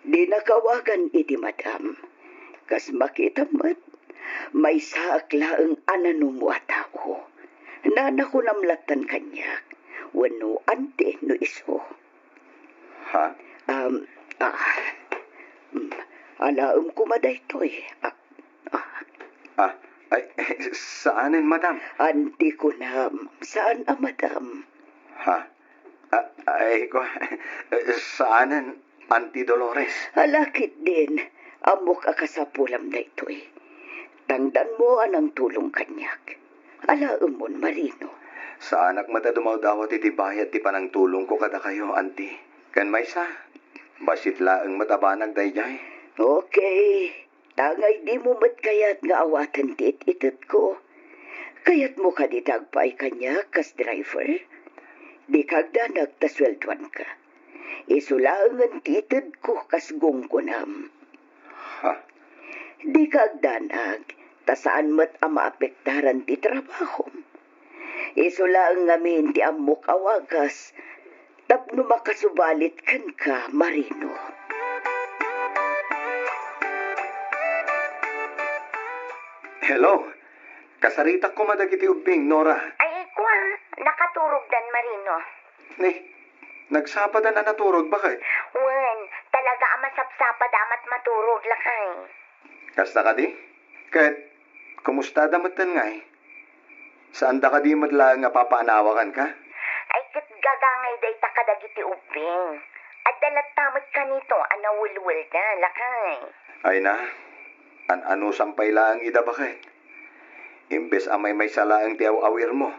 dinaka awagan iti madam. Kas makitam met, maysaak laeng a nanumo a tao. Nanakunam lattan kaniak, wenno auntie no isu. Ha? Um, ah, mm, alaem koma daytoy. Ah, ah. Ah, ay, saanen, madam? Auntie kunam, saan a madam. Ha? Ah, ay, ko, saanen, Auntie Dolores? Ala ketdin, ammok a kasapulam daytoy. Tangdanmo a nangtulong kaniak. Alaemon, Marino. Saanak met a dumawdawat iti bayad ti panangtulongko kadakayo, Auntie. Ken maysa, bassit laeng met a banag daydiay. Okay. Tangay dimo met kayat nga awaten ti it-itedko. Kayatmo kadi ti agpaay kaniak kas driver? Dika agdanag ta sueldoanka. Isu laengen ti itedko kas gunggonam. Ha? Dika agdanag, ta saan met a maapektaran ti trabahom. Isu laeng ngamin ti ammok a wagas tapno makasubalit kenka, Marino. Hello. Kasaritak koma dagiti ubbing, Nora. Ay, kua, nakaturogdan, Marino. Ni, nagsapadan a naturog, baket? Wen, talaga a masapsapada a mat-, maturog, lakay. Kasta kadi? Ket, kumustada metten ngay? Saanda kadi met laeng nga papaanawakanka? Ay, ket gagangay dayta kadagiti ubbing. Adda latta met kanito a nawelwelda, lakay. Ay na, an-anusam pay laeng ida, baket. Imbes a maymaysa laeng ti aw-awirmo,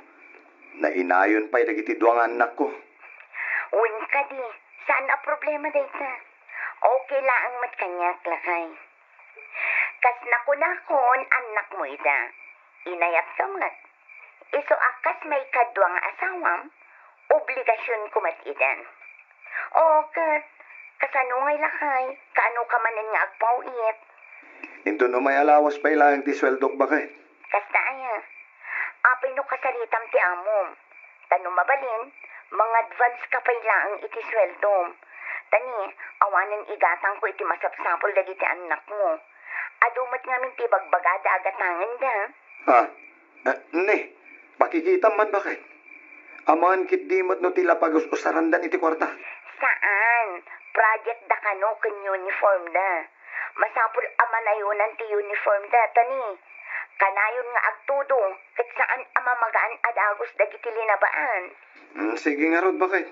nainayon pay dagiti dua nga annakko. Wen kadi, saan a problema dayta. Okay laeng met kaniak, lakay. Kas nakunakon, annakmo ida. Inayatka met. Isu a kas maikadua nga asawam, obligasionko met idan. O, ket, kasano ngay, lakay? Kaano ka manen nga agpaw-it? Inton umay a lawas pay laeng ti sueldok, baket. Kasta aya? Apay no kasaritam ti amom? Ta no mabalin, mangadvance ka pay laeng iti sueldom. Ta ni, awanen igatangko iti masapsapul dagiti annakmo. Adu met ngamin ti ibagbagada a gatangenda. Ha? Eh, ni, pakikitam man, baket? Amangan ketdi met no ti la pagus-usarandan iti kuarta? Saan. Project da kano ken uniform da. Masapul a manayonan ti uniform da, ta ni, kanayon nga agtudo, ket saan a mamagaan a dagus dagiti linabaan. Mm, sige ngarud, baket.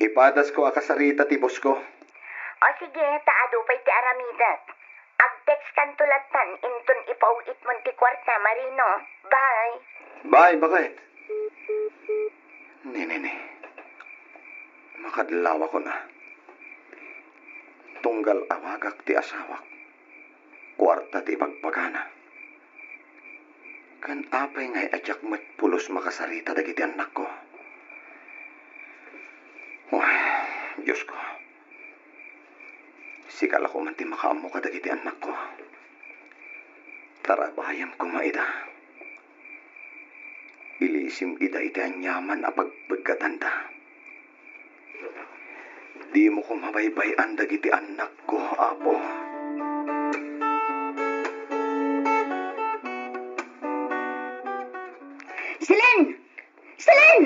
Ipadasko a kasarita ti boss ko. O sige, ta adu pay ti aramidek. Ag-text kanto lattan inton ipaw-itmon ti kuarta, Marino. Bye. Bye, baket. Ni, ni, ni. Makadlawakon a. Tunggal awagak ti asawak, kuarta ti ibagbagana. Ken apay ngay a diak met pulos makasarita dagiti annakko? Uy, Diosko, sika la koma ti makaammo kadagiti annakko. Tarabayem koma ida. Ilisim ida iti aniaman a pagbeggatanda. Dimo koma baybay-an dagiti annakko, Apo. Selen! Selen!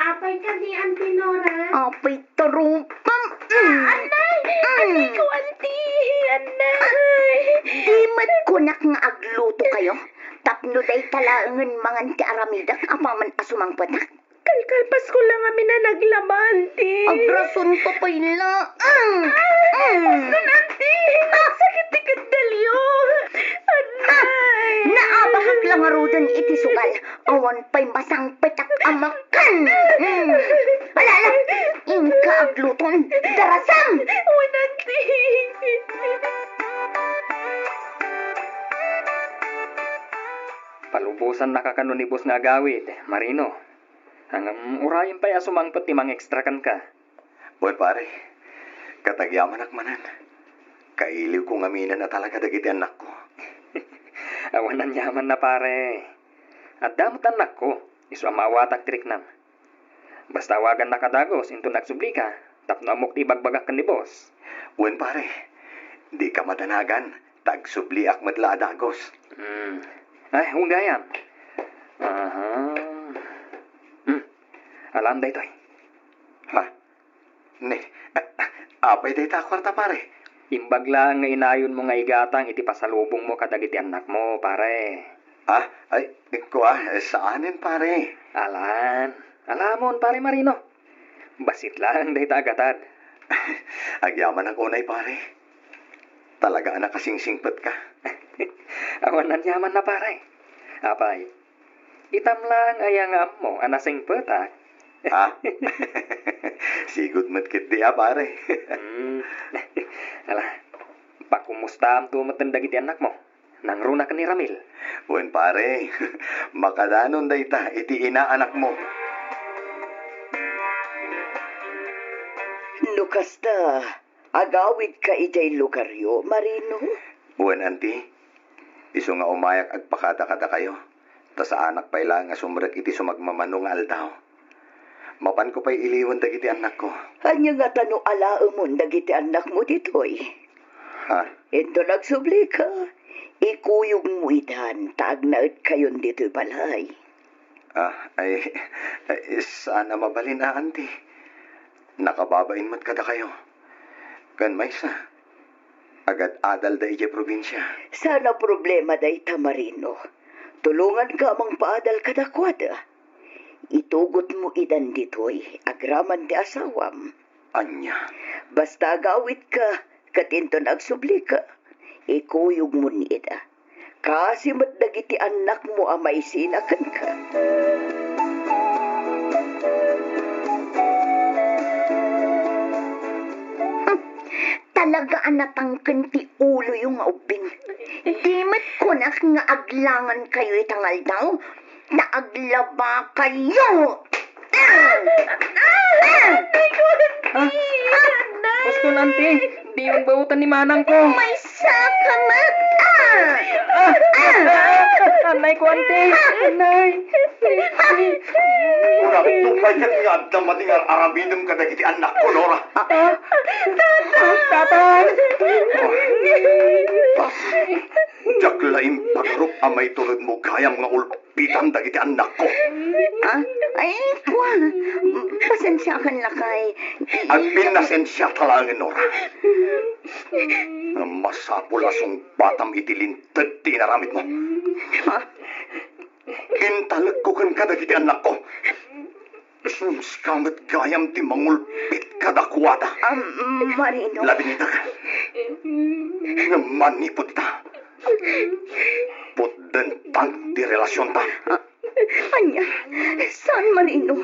Apay kadi, Auntie Nora? Apay, tarupam. Mm. Anay! Mm. Anay ko, Auntie! Anay! Di met kunak nga agluto kayo? Tapno dayta laengen mangan ti aramidek apaman a sumangpetak? Kalpasko la ngamin a naglaba, Auntie. Agrasonka pay laeng. Ah, mm. Baston, Auntie. Nagsakit ti keddilyo. Anay. Naabakak la ngaruden iti sugal. Awan pay masangpetak a makan. Mm. Ala, ala. Inka agluton. Darasam. Wen, Auntie. Palubosannaka kano ni boss nga agawid, Marino. Ngem urayen pay a sumangpet ti mangextra kenka. Wen, pare, ket agyamanak manen. Kailiwko ngaminen a talaga dagiti annakko. Awan aniamanna, pare. Adda met annakko, isu a maawatak ti riknam. Basta awagannak a dagus inton agsublika, tapno ammok ti ibagbagak ken ni boss. Wen, pare, dika madanagan, ta agsubliak met la a dagus. Hmm. Ay, wen gayam. Aha. Hmm. Alam daytoy. Ha? Ne, a-, apay dayta a kuarta, pare? Imbag laeng nga inayonmo nga igatang iti pasalubongmo kadagiti annakmo, pare. Ah, ay, kua, saanen, pare. Alan, alamon, pare Marino. Bassit laeng dayta a gatad. Agyamanak unay, pare. Talaga a nakasingsingpetka. Awan aniamanna, pare. Apay, itam laeng aya nga ammo a nasingpetak? Ha? Sigud met ketdi a, pare. Hmm. Ala, pakumustaamto metten dagiti annakmo. Nangruna ken ni Ramil. Wen, pare. Makadanon dayta iti inaanakmo. No kasta, agawidka idiay lugaryo, Marino? Wen, anti. Isu nga umayak agpakada kadakayo, ta saanak pay laeng a sumrek iti sumagmamano nga aldaw. Mapanko pay iliwen dagiti annakko. Ania ngata no alaemon dagiti annakmo ditoy? Ha? Inton agsublika, ikuyogmo idan ta agnaedkayon ditoy balay. Ah, ay, ay, saan a mabalin a, anti. Nakababain met kadakayo. Ken maysa, agad-adalda idiay probinsia. Saan a problema dayta, Marino. Tulonganka a mangpaadal kadakuada. Itugotmo idan ditoy agraman ti asawam. Ania? Basta agawidka, ket inton agsublika, ikuyogmon ida. Kaasi met dagiti annakmo a maisina kenka. Hmm, talaga a natangken ti uloyo nga ubbing. Di met kunak nga aglangankayo ita nga aldaw, ta aglabakayo. Ah! Ah! Anay ko, anti! Ah! Anay! Baston, anti! Diyon baotan ni manangko! Maysa ka met! Ah! Ah! Ah! Anay ko, anti! Anay! Uray, pay ket nga adda madi nga ar-aramidem kadagiti annakko, Nora. Ah! Tatang! Diak la impagarup a maituredmo gayam nga ulpitan dagiti annakko. Ah, ay, kua, pasensiakan, lakay. Agpinnasensiata laengen, Nora. Masapul a sungbatam iti linteg ti inaramidmo. Ah. Intalekko kenka dagiti annakko. Sumska met gayam ti mangulpit kadakuada. Am, Marino. Labinitag. Ngem manipud ita, pudden ti relasionta. Ah, ania? Saan, Marino.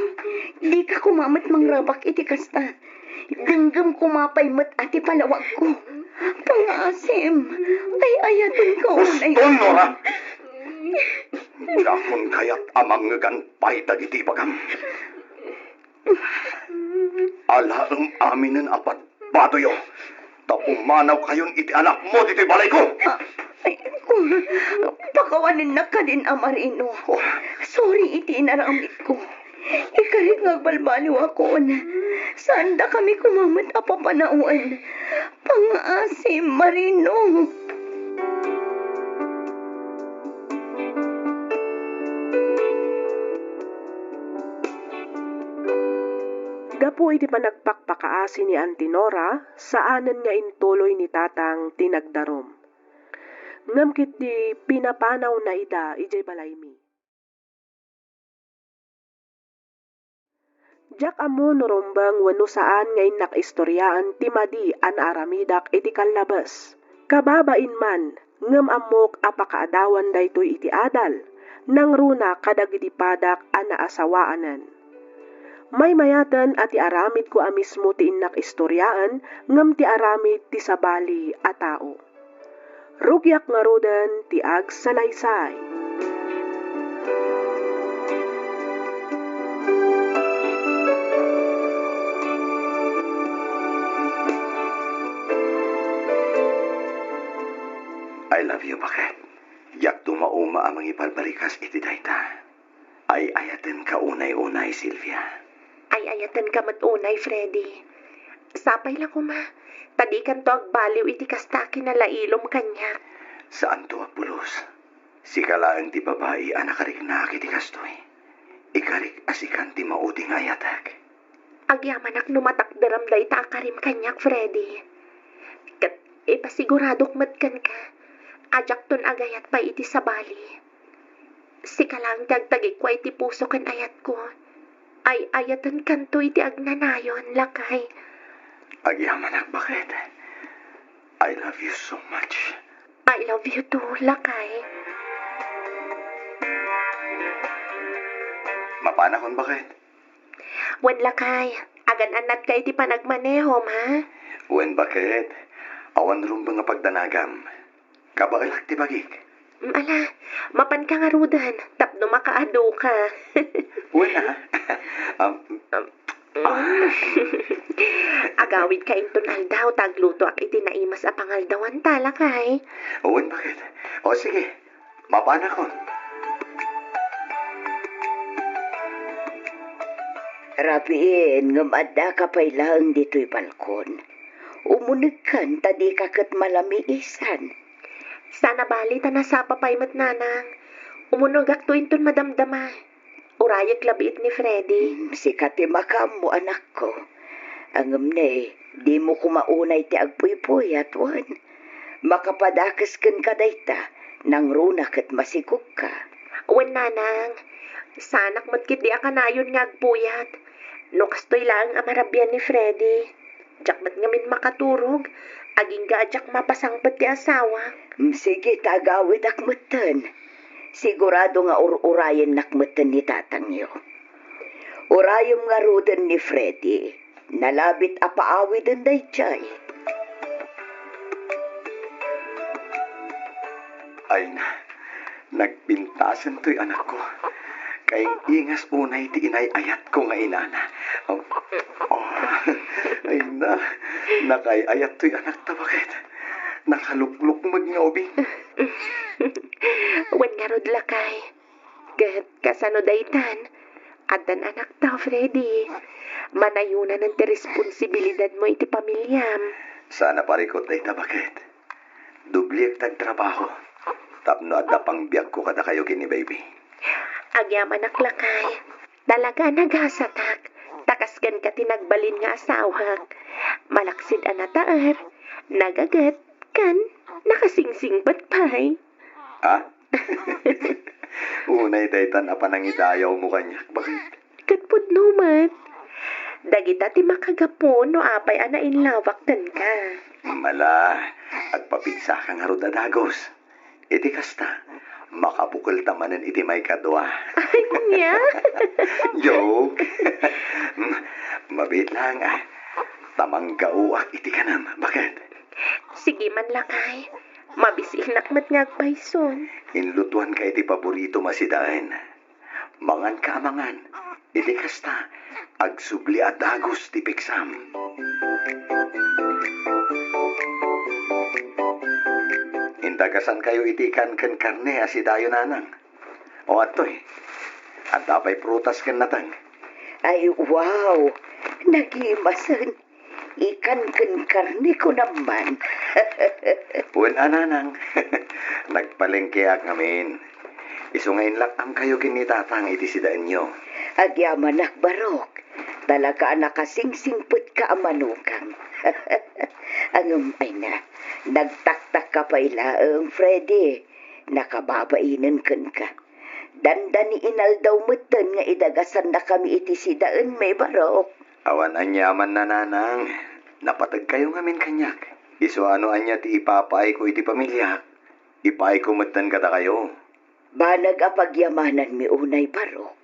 Dika koma met mangrabak iti kasta. Denggem koma pay met a ti palawagko. Pangngaasim, ay-ayatenka unay. Baston, Nora! Dakon kayat a mangngegan pay dagiti ibagam. Alaem aminen a badbadoyo, ta pumanawkayon iti anakmo ditoy balayko. Ah, ay, ku-, pakawanennak kadin a, Marino. Oh. Sorry iti inaramidko. Ikarik nga agbalbaliwakon. Saandakami koma met a papanawen. Pangngaasim, Marino. Gapu iti panagpakpakaasi ni Auntie Nora, saanen nga intuloy ni Tatang ti nagdarum. Ngem ketdi pinapanawna ida idiay balaymi. Diak ammo no rumbeng wenno saan nga innak istoriaen ti madi a naaramidak iti kallabes. Kababain man, ngem ammok a pakaadawan daytoy iti adal, nangruna kadagiti padak a naasawaanen. Maymayaten a ti aramidko a mismo ti innak istoriaen, ngem ti aramid ti sabali a tao. Rugiak ngaruden ti agsalaysay. I love you, Baket. Diak dumauma a mangibalbalikas iti dayta. Ay-ayatenka unay-unay, Sylvia. Ay-ayatenka met unay, Freddy. Sapay la koma, ta dikanto agbaliw iti kasta a kinalailom kaniak. Saanto a pulos. Sika laeng ti babai a nakariknaak iti kastoy. Ikarik a sikan ti maudi nga ayatek. Agyamanak no matakderam dayta a karim kaniak, Freddy. Ket ipasiguradok met kenka a diakton agayat pay iti sabali. Sika laeng ti agtagikua iti puso ken ayatko. Ay-ayatenkanto iti agnanayon, lakay. Agyamanak, Baket. I love you so much. I love you too, lakay. Mapanakon, Baket? Wen, lakay, agan-annatka iti panagmanehom, ha? Wen, Baket. Awan rumbeng a pagdanagam. Kabaelak ti bagik. Mm, ala, mapanka ngaruden tapno makaaduka. Wen, ah. Um, ah. Agawidka inton aldaw ta aglutoak iti naimas a pangaldawan ta, lakay. Wen, Baket? O, sige. Mapanakon. Rabiin, ngem addaka pay laeng ditoy balkon. Umunegkan ta dika ket malamiisan. Saan a bali ta nasapa pay met, nanang. Umunegakto inton madamdama. Urayek labiit ni Freddy. Mm, sika ti makaammo, anakko. Ngem ne, dimo koma unay ti agpuy-puyat, wen? Makapadakes kenka dayta, nangruna ket masigugka. Wen, nanang, saanak met ketdi a kanayon nga agpuyat. No kastoy laeng a marabian ni Freddy, diak met ngamin makaturog, agingga a diak mapasangpet ti asawak. Mm, sige, ta agawidak metten. Sigurado nga ur-urayennak metten ni tatangyo. Urayem ngaruden ni Freddy. Nalabit a paawiden daydiay. Ay na, nagpintasen toy anakko. Kaing-ingas unay ti inay-ayatko nga inana. Oh, oh, ay na, nakaay-ayat toy anakta, Baket? Nakaluklukmeg nga ubing. Wen ngarud, lakay. Ket kasano daytan? Addan anakta, Freddy. Manayonanen ti responsibilidadmo iti pamiliam. Saan a parikut dayta, Baket. Dubliek ti agtrabaho tapno adda pangbiagko kadakayo ken ni baby. Agyamanak, lakay. Talaga a nagasatak ta kas kenka ti nagbalin nga asawak. Malaksid a nataer, nagaget, ken nakasingsingpet pay. Ha? Unay daytan a panangidayawmo kaniak, Baket? Ket pudno met. Dagita ti makagapu no apay a nainlawak kenka. Ala, agpapigsaka ngarud a dagus. Iti kasta, makabukelta manen iti maikadua. Ania? Joke. Mabiit laeng, ah. Ta manggaoak iti kanem, Baket? Sige man, lakay. Mabisinak met nga agpayson. Inlutoanka iti paboritom a sidaen. Manganka a mangan. Iti kasta, agsubli a dagus ti pigsam. Indagasankayo iti ikan ken karne a sidayo, nanang. O, adtoy. Adda pay prutas ken nateng. Ay, wow! Nagimasen. Ikan ken karne, kunam man. Wen a, nanang. Nagpalengkeak ngamin. Isu nga inlak-amkayo ken ni Tatang iti sidaenyo. Agyamanak, Barok. Talaga a nakasingsingpetka a manugang. Ngem, ay na, nagtaktakka pay laeng, Freddy. Nakababainen kenka. Dandani inaldaw metten nga idagasannakami iti sidaenmi, Barok. Awan aniamanna, nanang. Napategkayo ngamin kaniak. Isu a no ania ti ipapaayko iti pamiliak, ipaayko metten kadakayo. Banag a pagyamananmi unay, Barok.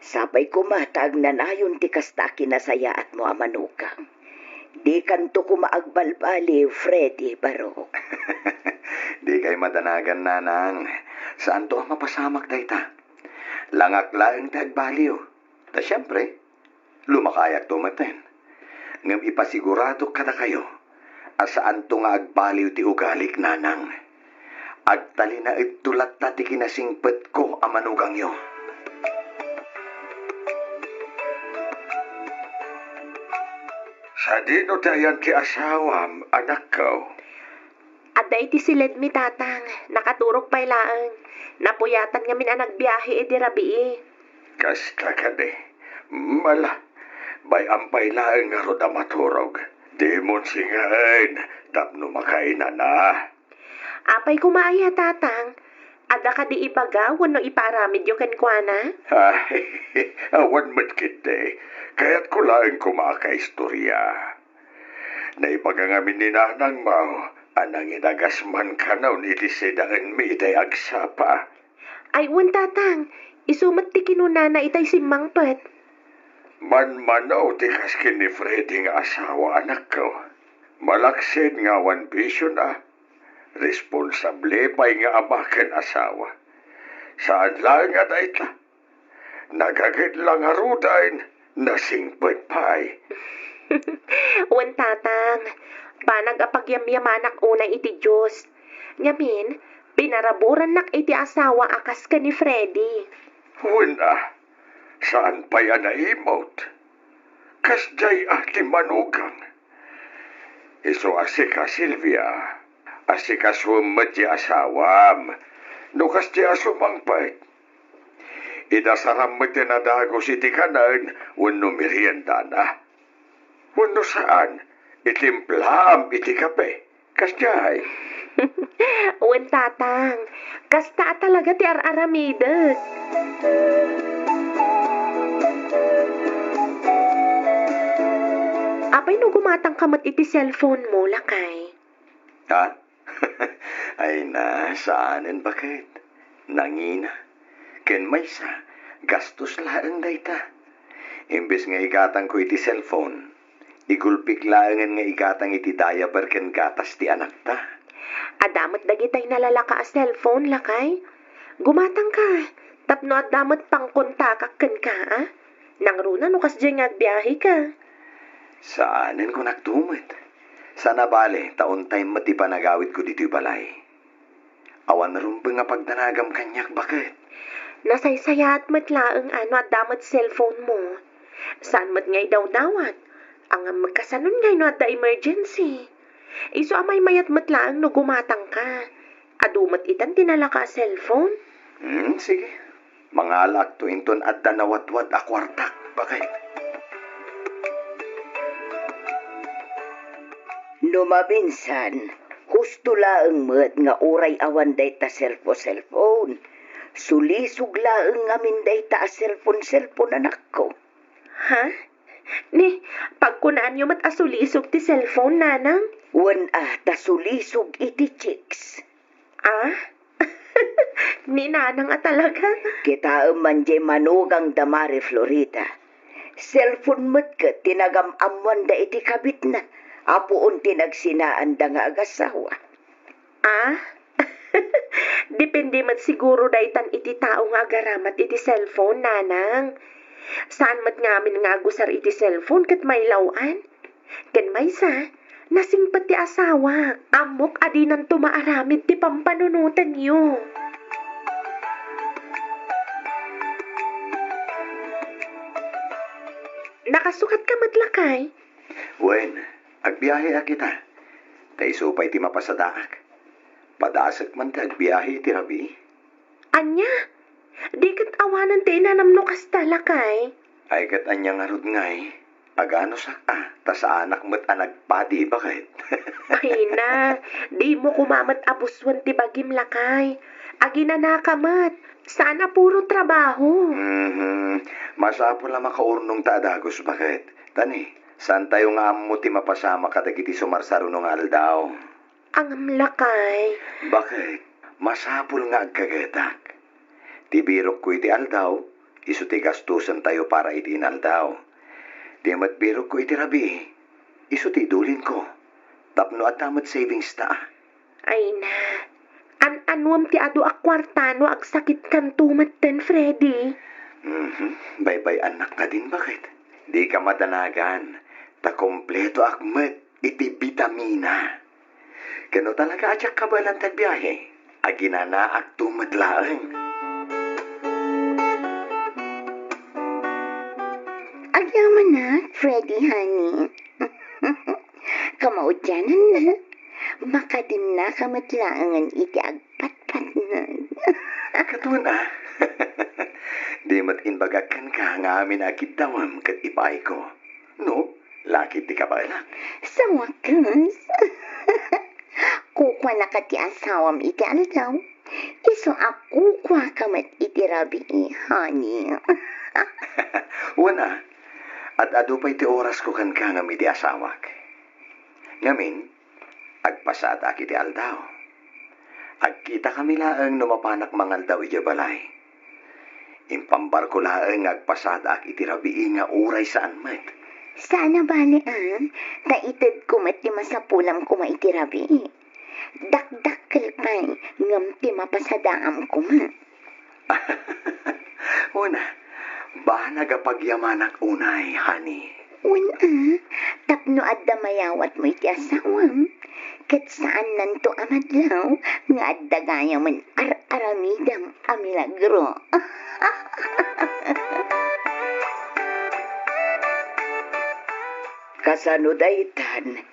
Sapay koma ta agnanayon ti kasta a kinasayaatmo a manugang. Dikanto koma agbalbaliw, Freddy, Barok. Dikay madanagan, nanang. Saanto a mapasamak dayta. Langak laeng ti agbaliw. Ta siempre, lumakayakto metten. Ngem ipasiguradok kadakayo a saanto nga agbaliw ti ugalik, nanang. Agtalinaedto latta ti kinasingpetko a manugangyo. Sadino ti ayan ti asawam, anakko? Adda iti siledmi, Tatang. Nakaturog pay laeng. Napuyatan ngamin a nagbiahe idi rabii. Kasta kadi. Mala, bay-am pay laeng ngarud a maturog. Dimon singaen tapno makainana. Apay koma aya, Tatang? Adda kadi ibaga wenno ipaaramidyo kenkuana? Ay, awan met ketdi. Kayatko laeng koma a kaistorya. Naibaga ngamin ni nanangmo a nangidagas man kanon iti sidaenmi itay agsapa. Ay, wen, Tatang, isu met ti kinunana itay simmangpet. Manmano ti kas ken ni Freddy nga asawa, anakko. Malaksid nga awan bisiona. Responsable pay nga ama ken asawa. Saan laeng a dayta. Nagaged la ngaruden, nasingpet pay. Wen, Tatang, banag a pagyamyamanak unay iti Dios. Ngamin, pinaraburannak iti asawa a kas ken ni Freddy. Wen a, saan pay a naimut. Kasdiay a ti manugang. Isu a sika, Silvia, asikasuem met ti asawam. No kasdiay a sumangpet, idasaram met ti nadagus iti kanen wenno meriendana. Wenno saan, itimplaam iti kape. Kasdiay. Wen, Tatang, kasta a talaga ti ar-aramidek. Apay no gumatangka met iti cellphone mo, lakay? Ha? Ay na, saanen, baket. Nangina. Ken maysa, gastos laeng dayta. Imbes nga igatangko iti cellphone, igulpik laengen nga igatang iti diaper ken gatas ti anakta. Adda met dagitay nalalaka a cellphone, lakay. Gumatangka, tapno adda met pangkontakak kenka, a? Nangruna no kasdiay nga agbiaheka. Saanen, kunakto met. Saan a bale, ta on time met ti panagawidko ditoy balay. Awan rumbeng a pagdanagam kaniak, baket. Nasaysayaat met laeng a no adda met cellphone mo. Saan met nga idawdawat. Ngem kasanon ngay no adda emergency? Isu a maymayat met laeng no gumatangka. Adu met itan ti nalaka a cellphone. Hmm, sige. Mangalaakto inton adda nawadwad a kuartak, baket. No maminsan, husto laeng met nga uray awan dayta cellphone-cellphone. Sulisog laeng ngamin dayta a cellphone-cellphone, anakko. Ha? Ni, pagkunaanyo met a sulisog ti cellphone, nanang? Wen a, ta sulisog iti chicks. Ah? Ni nanang a talaga? Kitaem man diay manugang da Mari Florida. Cellphone met ket ti nagam-ammoanda iti kabitna, a puon ti nagsinaanda nga agasawa. Ah? Depende met siguro daytan iti tao nga agaramat iti cellphone, nanang. Saan met ngamin nga agusar iti cellphone ket mailaw-an. Ken maysa, nasingpet ti asawak. Ammok a dinanto maaramid ti pampanunotenyo. Nakasukatka met, lakay? Wen, agbiaheak ita. Ta isu pay ti mapasadaak. Padasek man ti agbiahe iti rabii. Ania? Di ket awanen ti inanam no kasta, lakay? Ay, ket ania ngarud ngay? Aganusak a, ta saanak met a nagpadi, baket. Ay na, dimo koma met a pusuen ti bagim, lakay. Aginanaka met, Saan a puro trabaho. Mhm. Masapul a makaurnong ta a dagus, baket. Tani, saantayo nga ammo ti mapasamak kadagiti sumarsaruno nga aldaw. Angam, lakay. Baket, masapul nga agkagetak. Ti birokko iti aldaw, isu ti gastusentayo para iti inaldaw. Ti met birokko iti rabii, isu ti idulinko. Tapno adda met savings ta. Ay na, an-anuem ti adu a kuarta no agsakitkanto metten, Freddy? Mhm, baybay-annak kadin, baket. Dika madanagan, ta kompletoak met iti bitamina. Ken no talaga a diak kabaelan ti agbiahe, aginanaakto met laeng. Agyamanak, Freddy, honey. Kamaudiananna, makadinnaka met laengen iti agpatpatnag. Katon a. Di met imbagak kenka nga amin a kiddawem ket ipaayko. No, lakay ti kabaelak. Sa wakas, kukuanaka ti asawam iti aldaw. Isu a kukuaka met iti rabii, honey. Wen a, ad-adu pay ti orasko kenka ngem iti asawak. Ngamin, agpasadaak iti aldaw. Agkitakami laeng no mapanak mangaldaw idiay balay. Impambarko laeng nga agpasadaak iti rabii nga uray saan met. Saan a bale, a, ta itedko met ti masapulam koma iti rabii. Dakdakkel pay ngem ti mapasadaam koma. Wen a, banag a pagyamanak unay, honey. Wen a, tapno adda mayawatmo iti asawam, ket saannanto a madlaw nga adda gayamen ar-aramidem a milagro. Kasano daytan?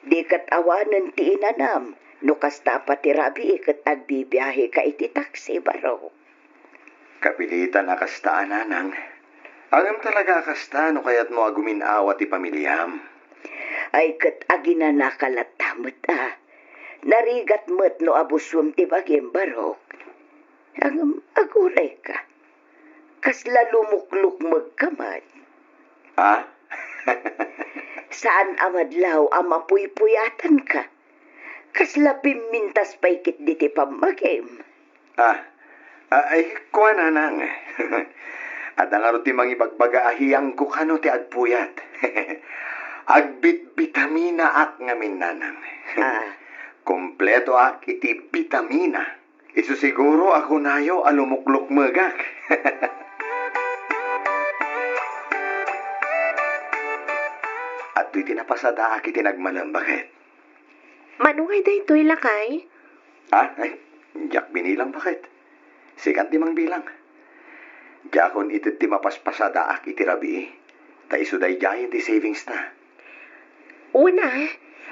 Di ket awanen ti inanam no kasta a pati rabii ket agbibiaheka iti taksi, barok. Kapilitan a kasta a, nanang. Ngem talaga a kasta no kayatmo a gumin-awa ti pamiliam. Ay ket aginanaka latta met a. Narigat met no abusuem ti bagim, barok. Ngem agurayka. Kasla lumuklukmegka met. A? Saan a madlaw a mapuypuyatanka. Kasla pimmintas pay ketdi ti pammagim. A, a, ay, kua, nanang. Adda ngarud ti mangibagbaga a hiyangko kano ti agpuyat. Agbitbitaminaak ngamin, nanang. A. Kompletoak iti bitamina. Isu siguro a kunayo a lumuklukmegak. Adtoy ti napasadaak iti nagmalem, baket. Mano ngay daytoy, lakay? A, ay, diak binilang, baket. Sika ti mangbilang. Diakon ited ti mapaspasadaak iti rabii, ta isu daydiay ti savings ta. Una,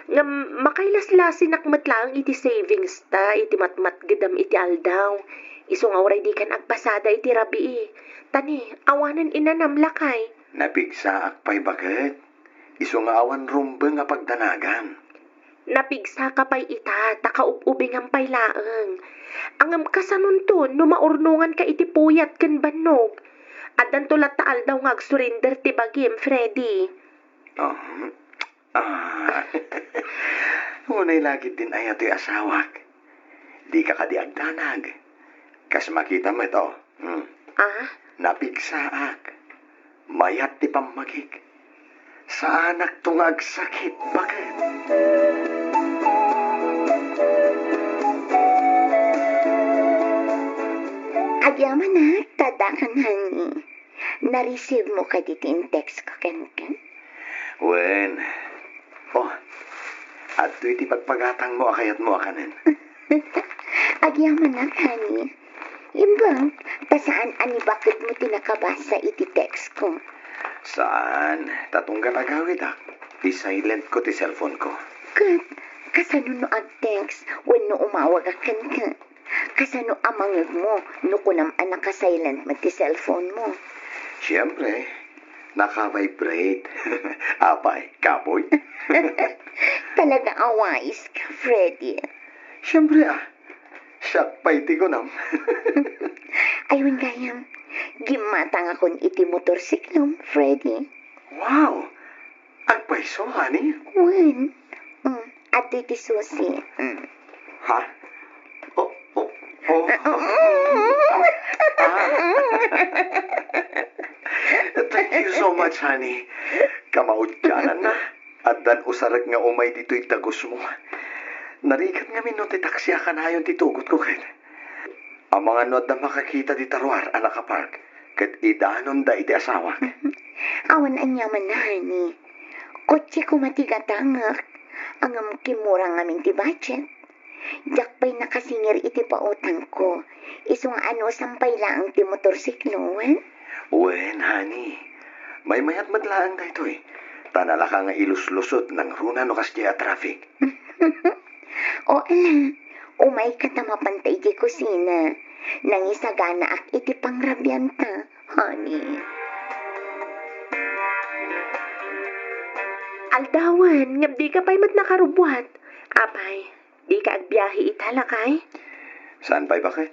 ngem makailaslasinak met laeng iti savings ta iti matmatgedam iti aldaw. Isu nga uray dikan agpasada iti rabii. Tani, awanen inanam, lakay. Napigsaak pay, baket. Isu nga awan rumbeng a pagdanagan. Napigsaka pay ita, ta kaub-ubingam pay laeng. Ngem kasanonto no maurnonganka iti puyat ken bannog? Addanto latta aldaw nga agsurrender ti bagim, Freddy. Ah, ah. Unay la ketdin aya toy asawak. Dika kadi agdanag. Kas makita met, o. Hmm. A? Napigsaak. Mayat ti pammagik. Saanakto nga agsakit, baket. Agyamanak, ta addakan, honey. Na-receive mo kadi ti in-text ko kenka? Wen. O, adtoy ti pagpagatangmo a kayatmo a kanen. Agyamanak, honey. Imbag, ta saan a ni baketmo ti nakabasa iti text ko. Saan, ta tunggal agawidak, i-silent ko ti cellphone ko. Ket, kasano no ag-text wenno umawagak kenka? Kasano a mangegmo no kunam a naka-silent met ti cellphone mo? Siyempre, naka-vibrate. Apay, kapoy? Talaga a wais ka, Freddy. Siyempre, a. Siak pay ti kunam. Ay, wen gayam. Gimmatangakon iti motorsiklom, Freddy. Wow! Agpayso, honey? Wen. Mm, adtoy ti susi. Mm. Ha? Oh, oh, oh. Ah. Thank you so much, honey. Kamaudiananna. Addan usarek nga umay ditoy dagusmo. Narigat ngamin no ti taksi a kanayon ti tugotko ket. Amangan no adda makakita dita ruar a nakapark ket idanonda iti asawak. Awan aniaman, honey. Kotse koma ti gatangek. Ngem kimmurang ngamin ti budget. Diak pay nakasingir iti pautangko. Isu nga anusam pay laeng ti motorsiklo, wen? Wen, honey. Maymayat met laeng daytoy. Ta nalaka nga iluslusot nangruna no kasdiay a traffic. O ala, umayka ta mapanta idiay kusina. Nangisaganaak iti pangrabianta, honey. Aldawen, ngem dika pay met nakarubbuat. Apay, dika agbiahe ita, lakay? Saan pay, baket?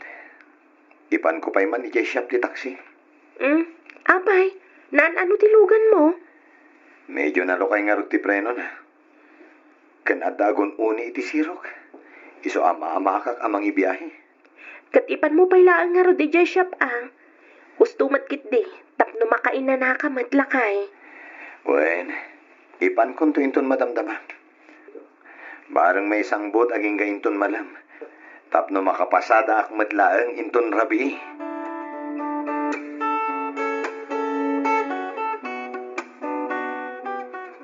Ipanko pay man idiay shop ti taksi. Hmm? Apay, naan-ano ti luganmo? Medyo nalukay ngarud ti prenona. Ken adda agun-uni iti sirok. Isu a maamakak a mangibiahe. Ket ipanmo pay laeng ngarud idiay shop, a. Husto met ketdi, tapno makainanaka met, lakay. Wen, ipankonto inton madamdama. Bareng maisangbut agingga inton malem, tapno makapasadaak met laeng inton rabii.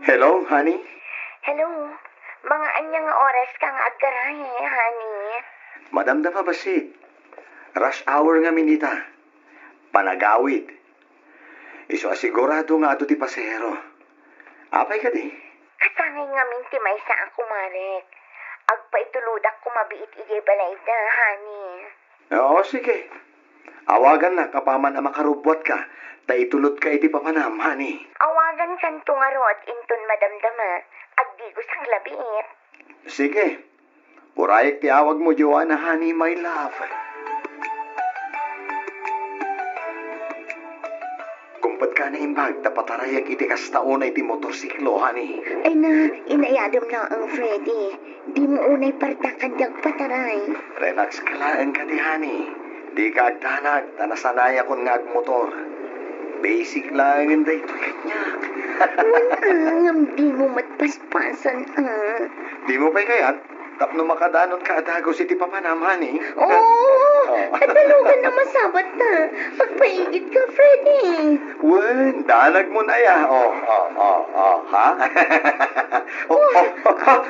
Hello, honey? Hello. Mga ania nga oras ka nga aggarahe, honey? Madamdama bassit. Rush hour ngamin ita. Panagawid. Isu a sigurado nga adu ti pasahero. Apay kadi? Kasangay ngamin ti maysa a kumarek. Agpaitulodak koma biit idiay balayda, honey. Oo, sige. Awagannak apaman a makarubbuatka, ta itulodka iti papanam, honey. Awagankanto ngarud inton madamdama, agdigosak la biit. Sige. Urayek ti awagmo, Joanna, honey, my love. Kumpet ka naimbag ta patarayek iti kasta unay ti motorsiklo, honey. Ay na, inayadem laeng, Freddy. Dimo unay partakan ti agpataray. Relax ka laeng kadi, honey. Dika agdanag ta nasanayakon nga agmotor. Basic laengen daytoy kaniak. Wen, a, ngem dimo met paspasen, a. Dimo pay kayat? Tapno makadanonka a dagus iti papanam, honey. Oo, oh, tadalugan a masabat ta. Agpaigitka, Freddy. Wen, danagmon aya. Oh, oh, oh, oh, ha? Oh, oh, oh, ha?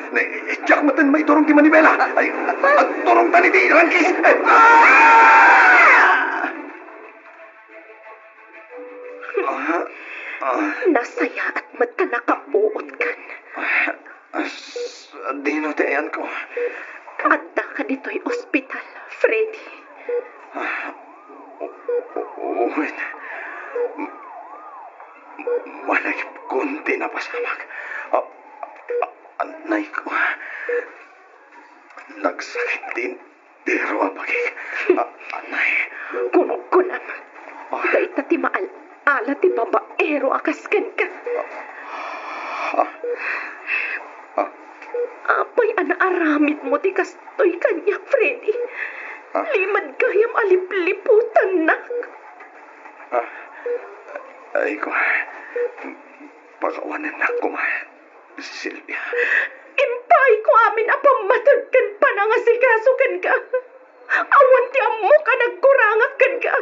Diak met maiturong ti manibela. Ay, agturongtan iti rangkis. Ah! Ah, ah. Nasayaat met ta nakapuotkan. Ah, sadino ti ayanko? Addaka ditoy ospital, Freddy. Ah, o-, o-, wen. Malagipkon ti napasamak. Ah, ah, anayko. Nagsakit din. Pero abagik, a-, anay. Kunkunam. Ah. Dayta ti maal-ala ti babaero a kas kenka. Ah. Ah. Apay a naaramidmo ti kastoy kaniak, Freddy? Ah. Limed gayam a lipliputannak. Ah. Ay ko. Pakawanennak koma. Silvia. Impaayko amin a pammateg ken panangasikaso kenka. Awan ti ammok a nagkurangak kenka.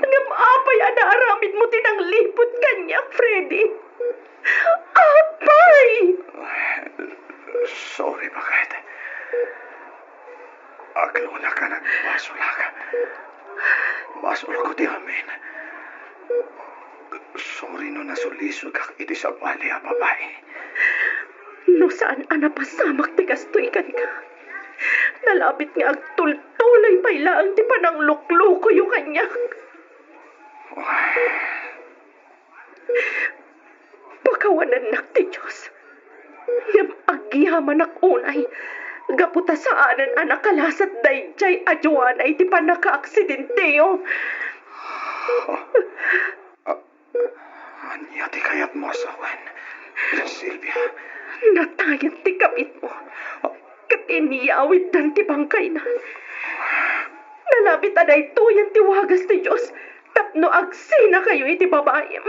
Ngem apay a naaramidmo ti nangliput kaniak, Freddy? Apay! Sorry, baket. Aglunak a nagbasolak. Basolko ti amin. Sorry no nasulisogak iti sabali a babai. No saan a napasamak ti kastoy kenka, nalabit nga agtultuloy pay laeng ti panangluklukoyo kaniak. Pakawanennak ti Dios, ngem agyamanak unay gapu ta saanen a nakalasat daydiay a Joanna iti pannakaaksidenteo. Ah, ania ti kayatmo a sawen, Silvia? Natayen ti kabitmo, ket inyawiddan ti bangkayna. Nalabit a daytoyen ti wagas ti Dios tapno agsinakayo iti babaim,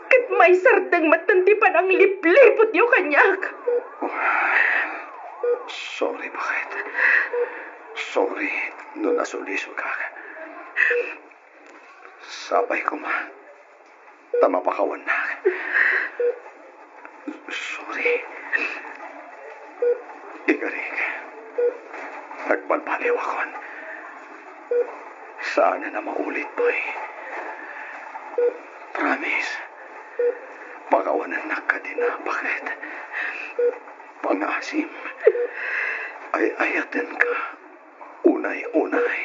ket maisardeng metten ti pananglipliputyo kaniak. Sorry, baket. Sorry no nasulisogak. Sapay koma ta mapakawannak. Sorry. Ikarik, agbalbaliwakon. Saanen a maulit pay. Promise. Pakawanennak kadina, baket. Pangasim. Ay-ayatenka. Unay-unay.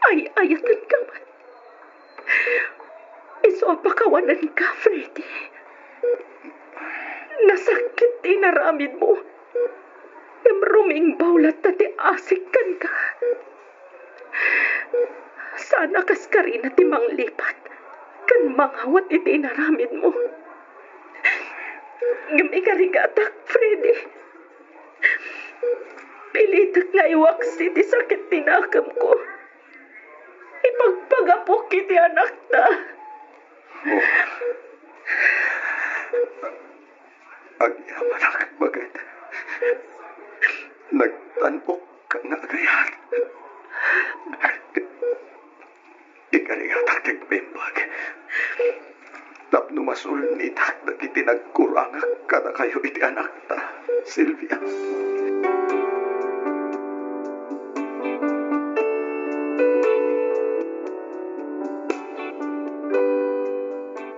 Ay-ayatenka met. Isu a pakawanenka, Freddy. Nasakit ti inaramidmo. Ngem rumingbaw latta ti asik kenka. Saan a kaskarina ti manglipat ken mangawat iti inaramidmo. Ngem ikarigatak, Freddy. Pilitek nga iwaksi ti sakit ti nakemko. Ipagpagapok iti anakta. Oh. Agyamanak, baket. Nagtan-ok ka nga agayat. Ikarigatak ti agbimbag tapno masulnitak dagiti nagkurangak kadakayo iti anakta, Silvia.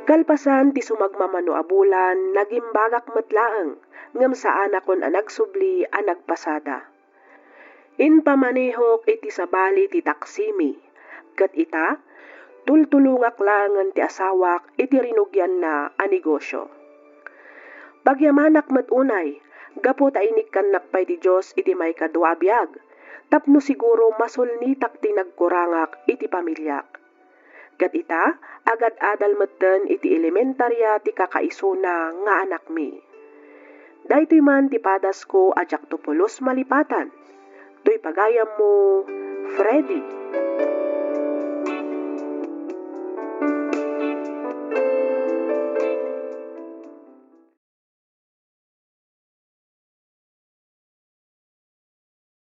Kalpasan ti sumagmamano a bulan, nagimbagak met laeng, ngem saanakon a nagsubli a nagpasada. Impamanehok iti sabali ti taksimi, ket ita, tultulongak laengen ti asawak iti rinugianna a negosio. Pagyamanak met unay, gapu ta inikkannak pay ti Dios iti maikadua a biag, tapno siguro masulnitak ti nagkurangak iti pamiliak. Ket ita, agad-adal metten iti elementaria ti kakaisuna nga anakmi. Daytoy man ti padasko a diakto pulos malipatan. Toy pagayammo, Freddy.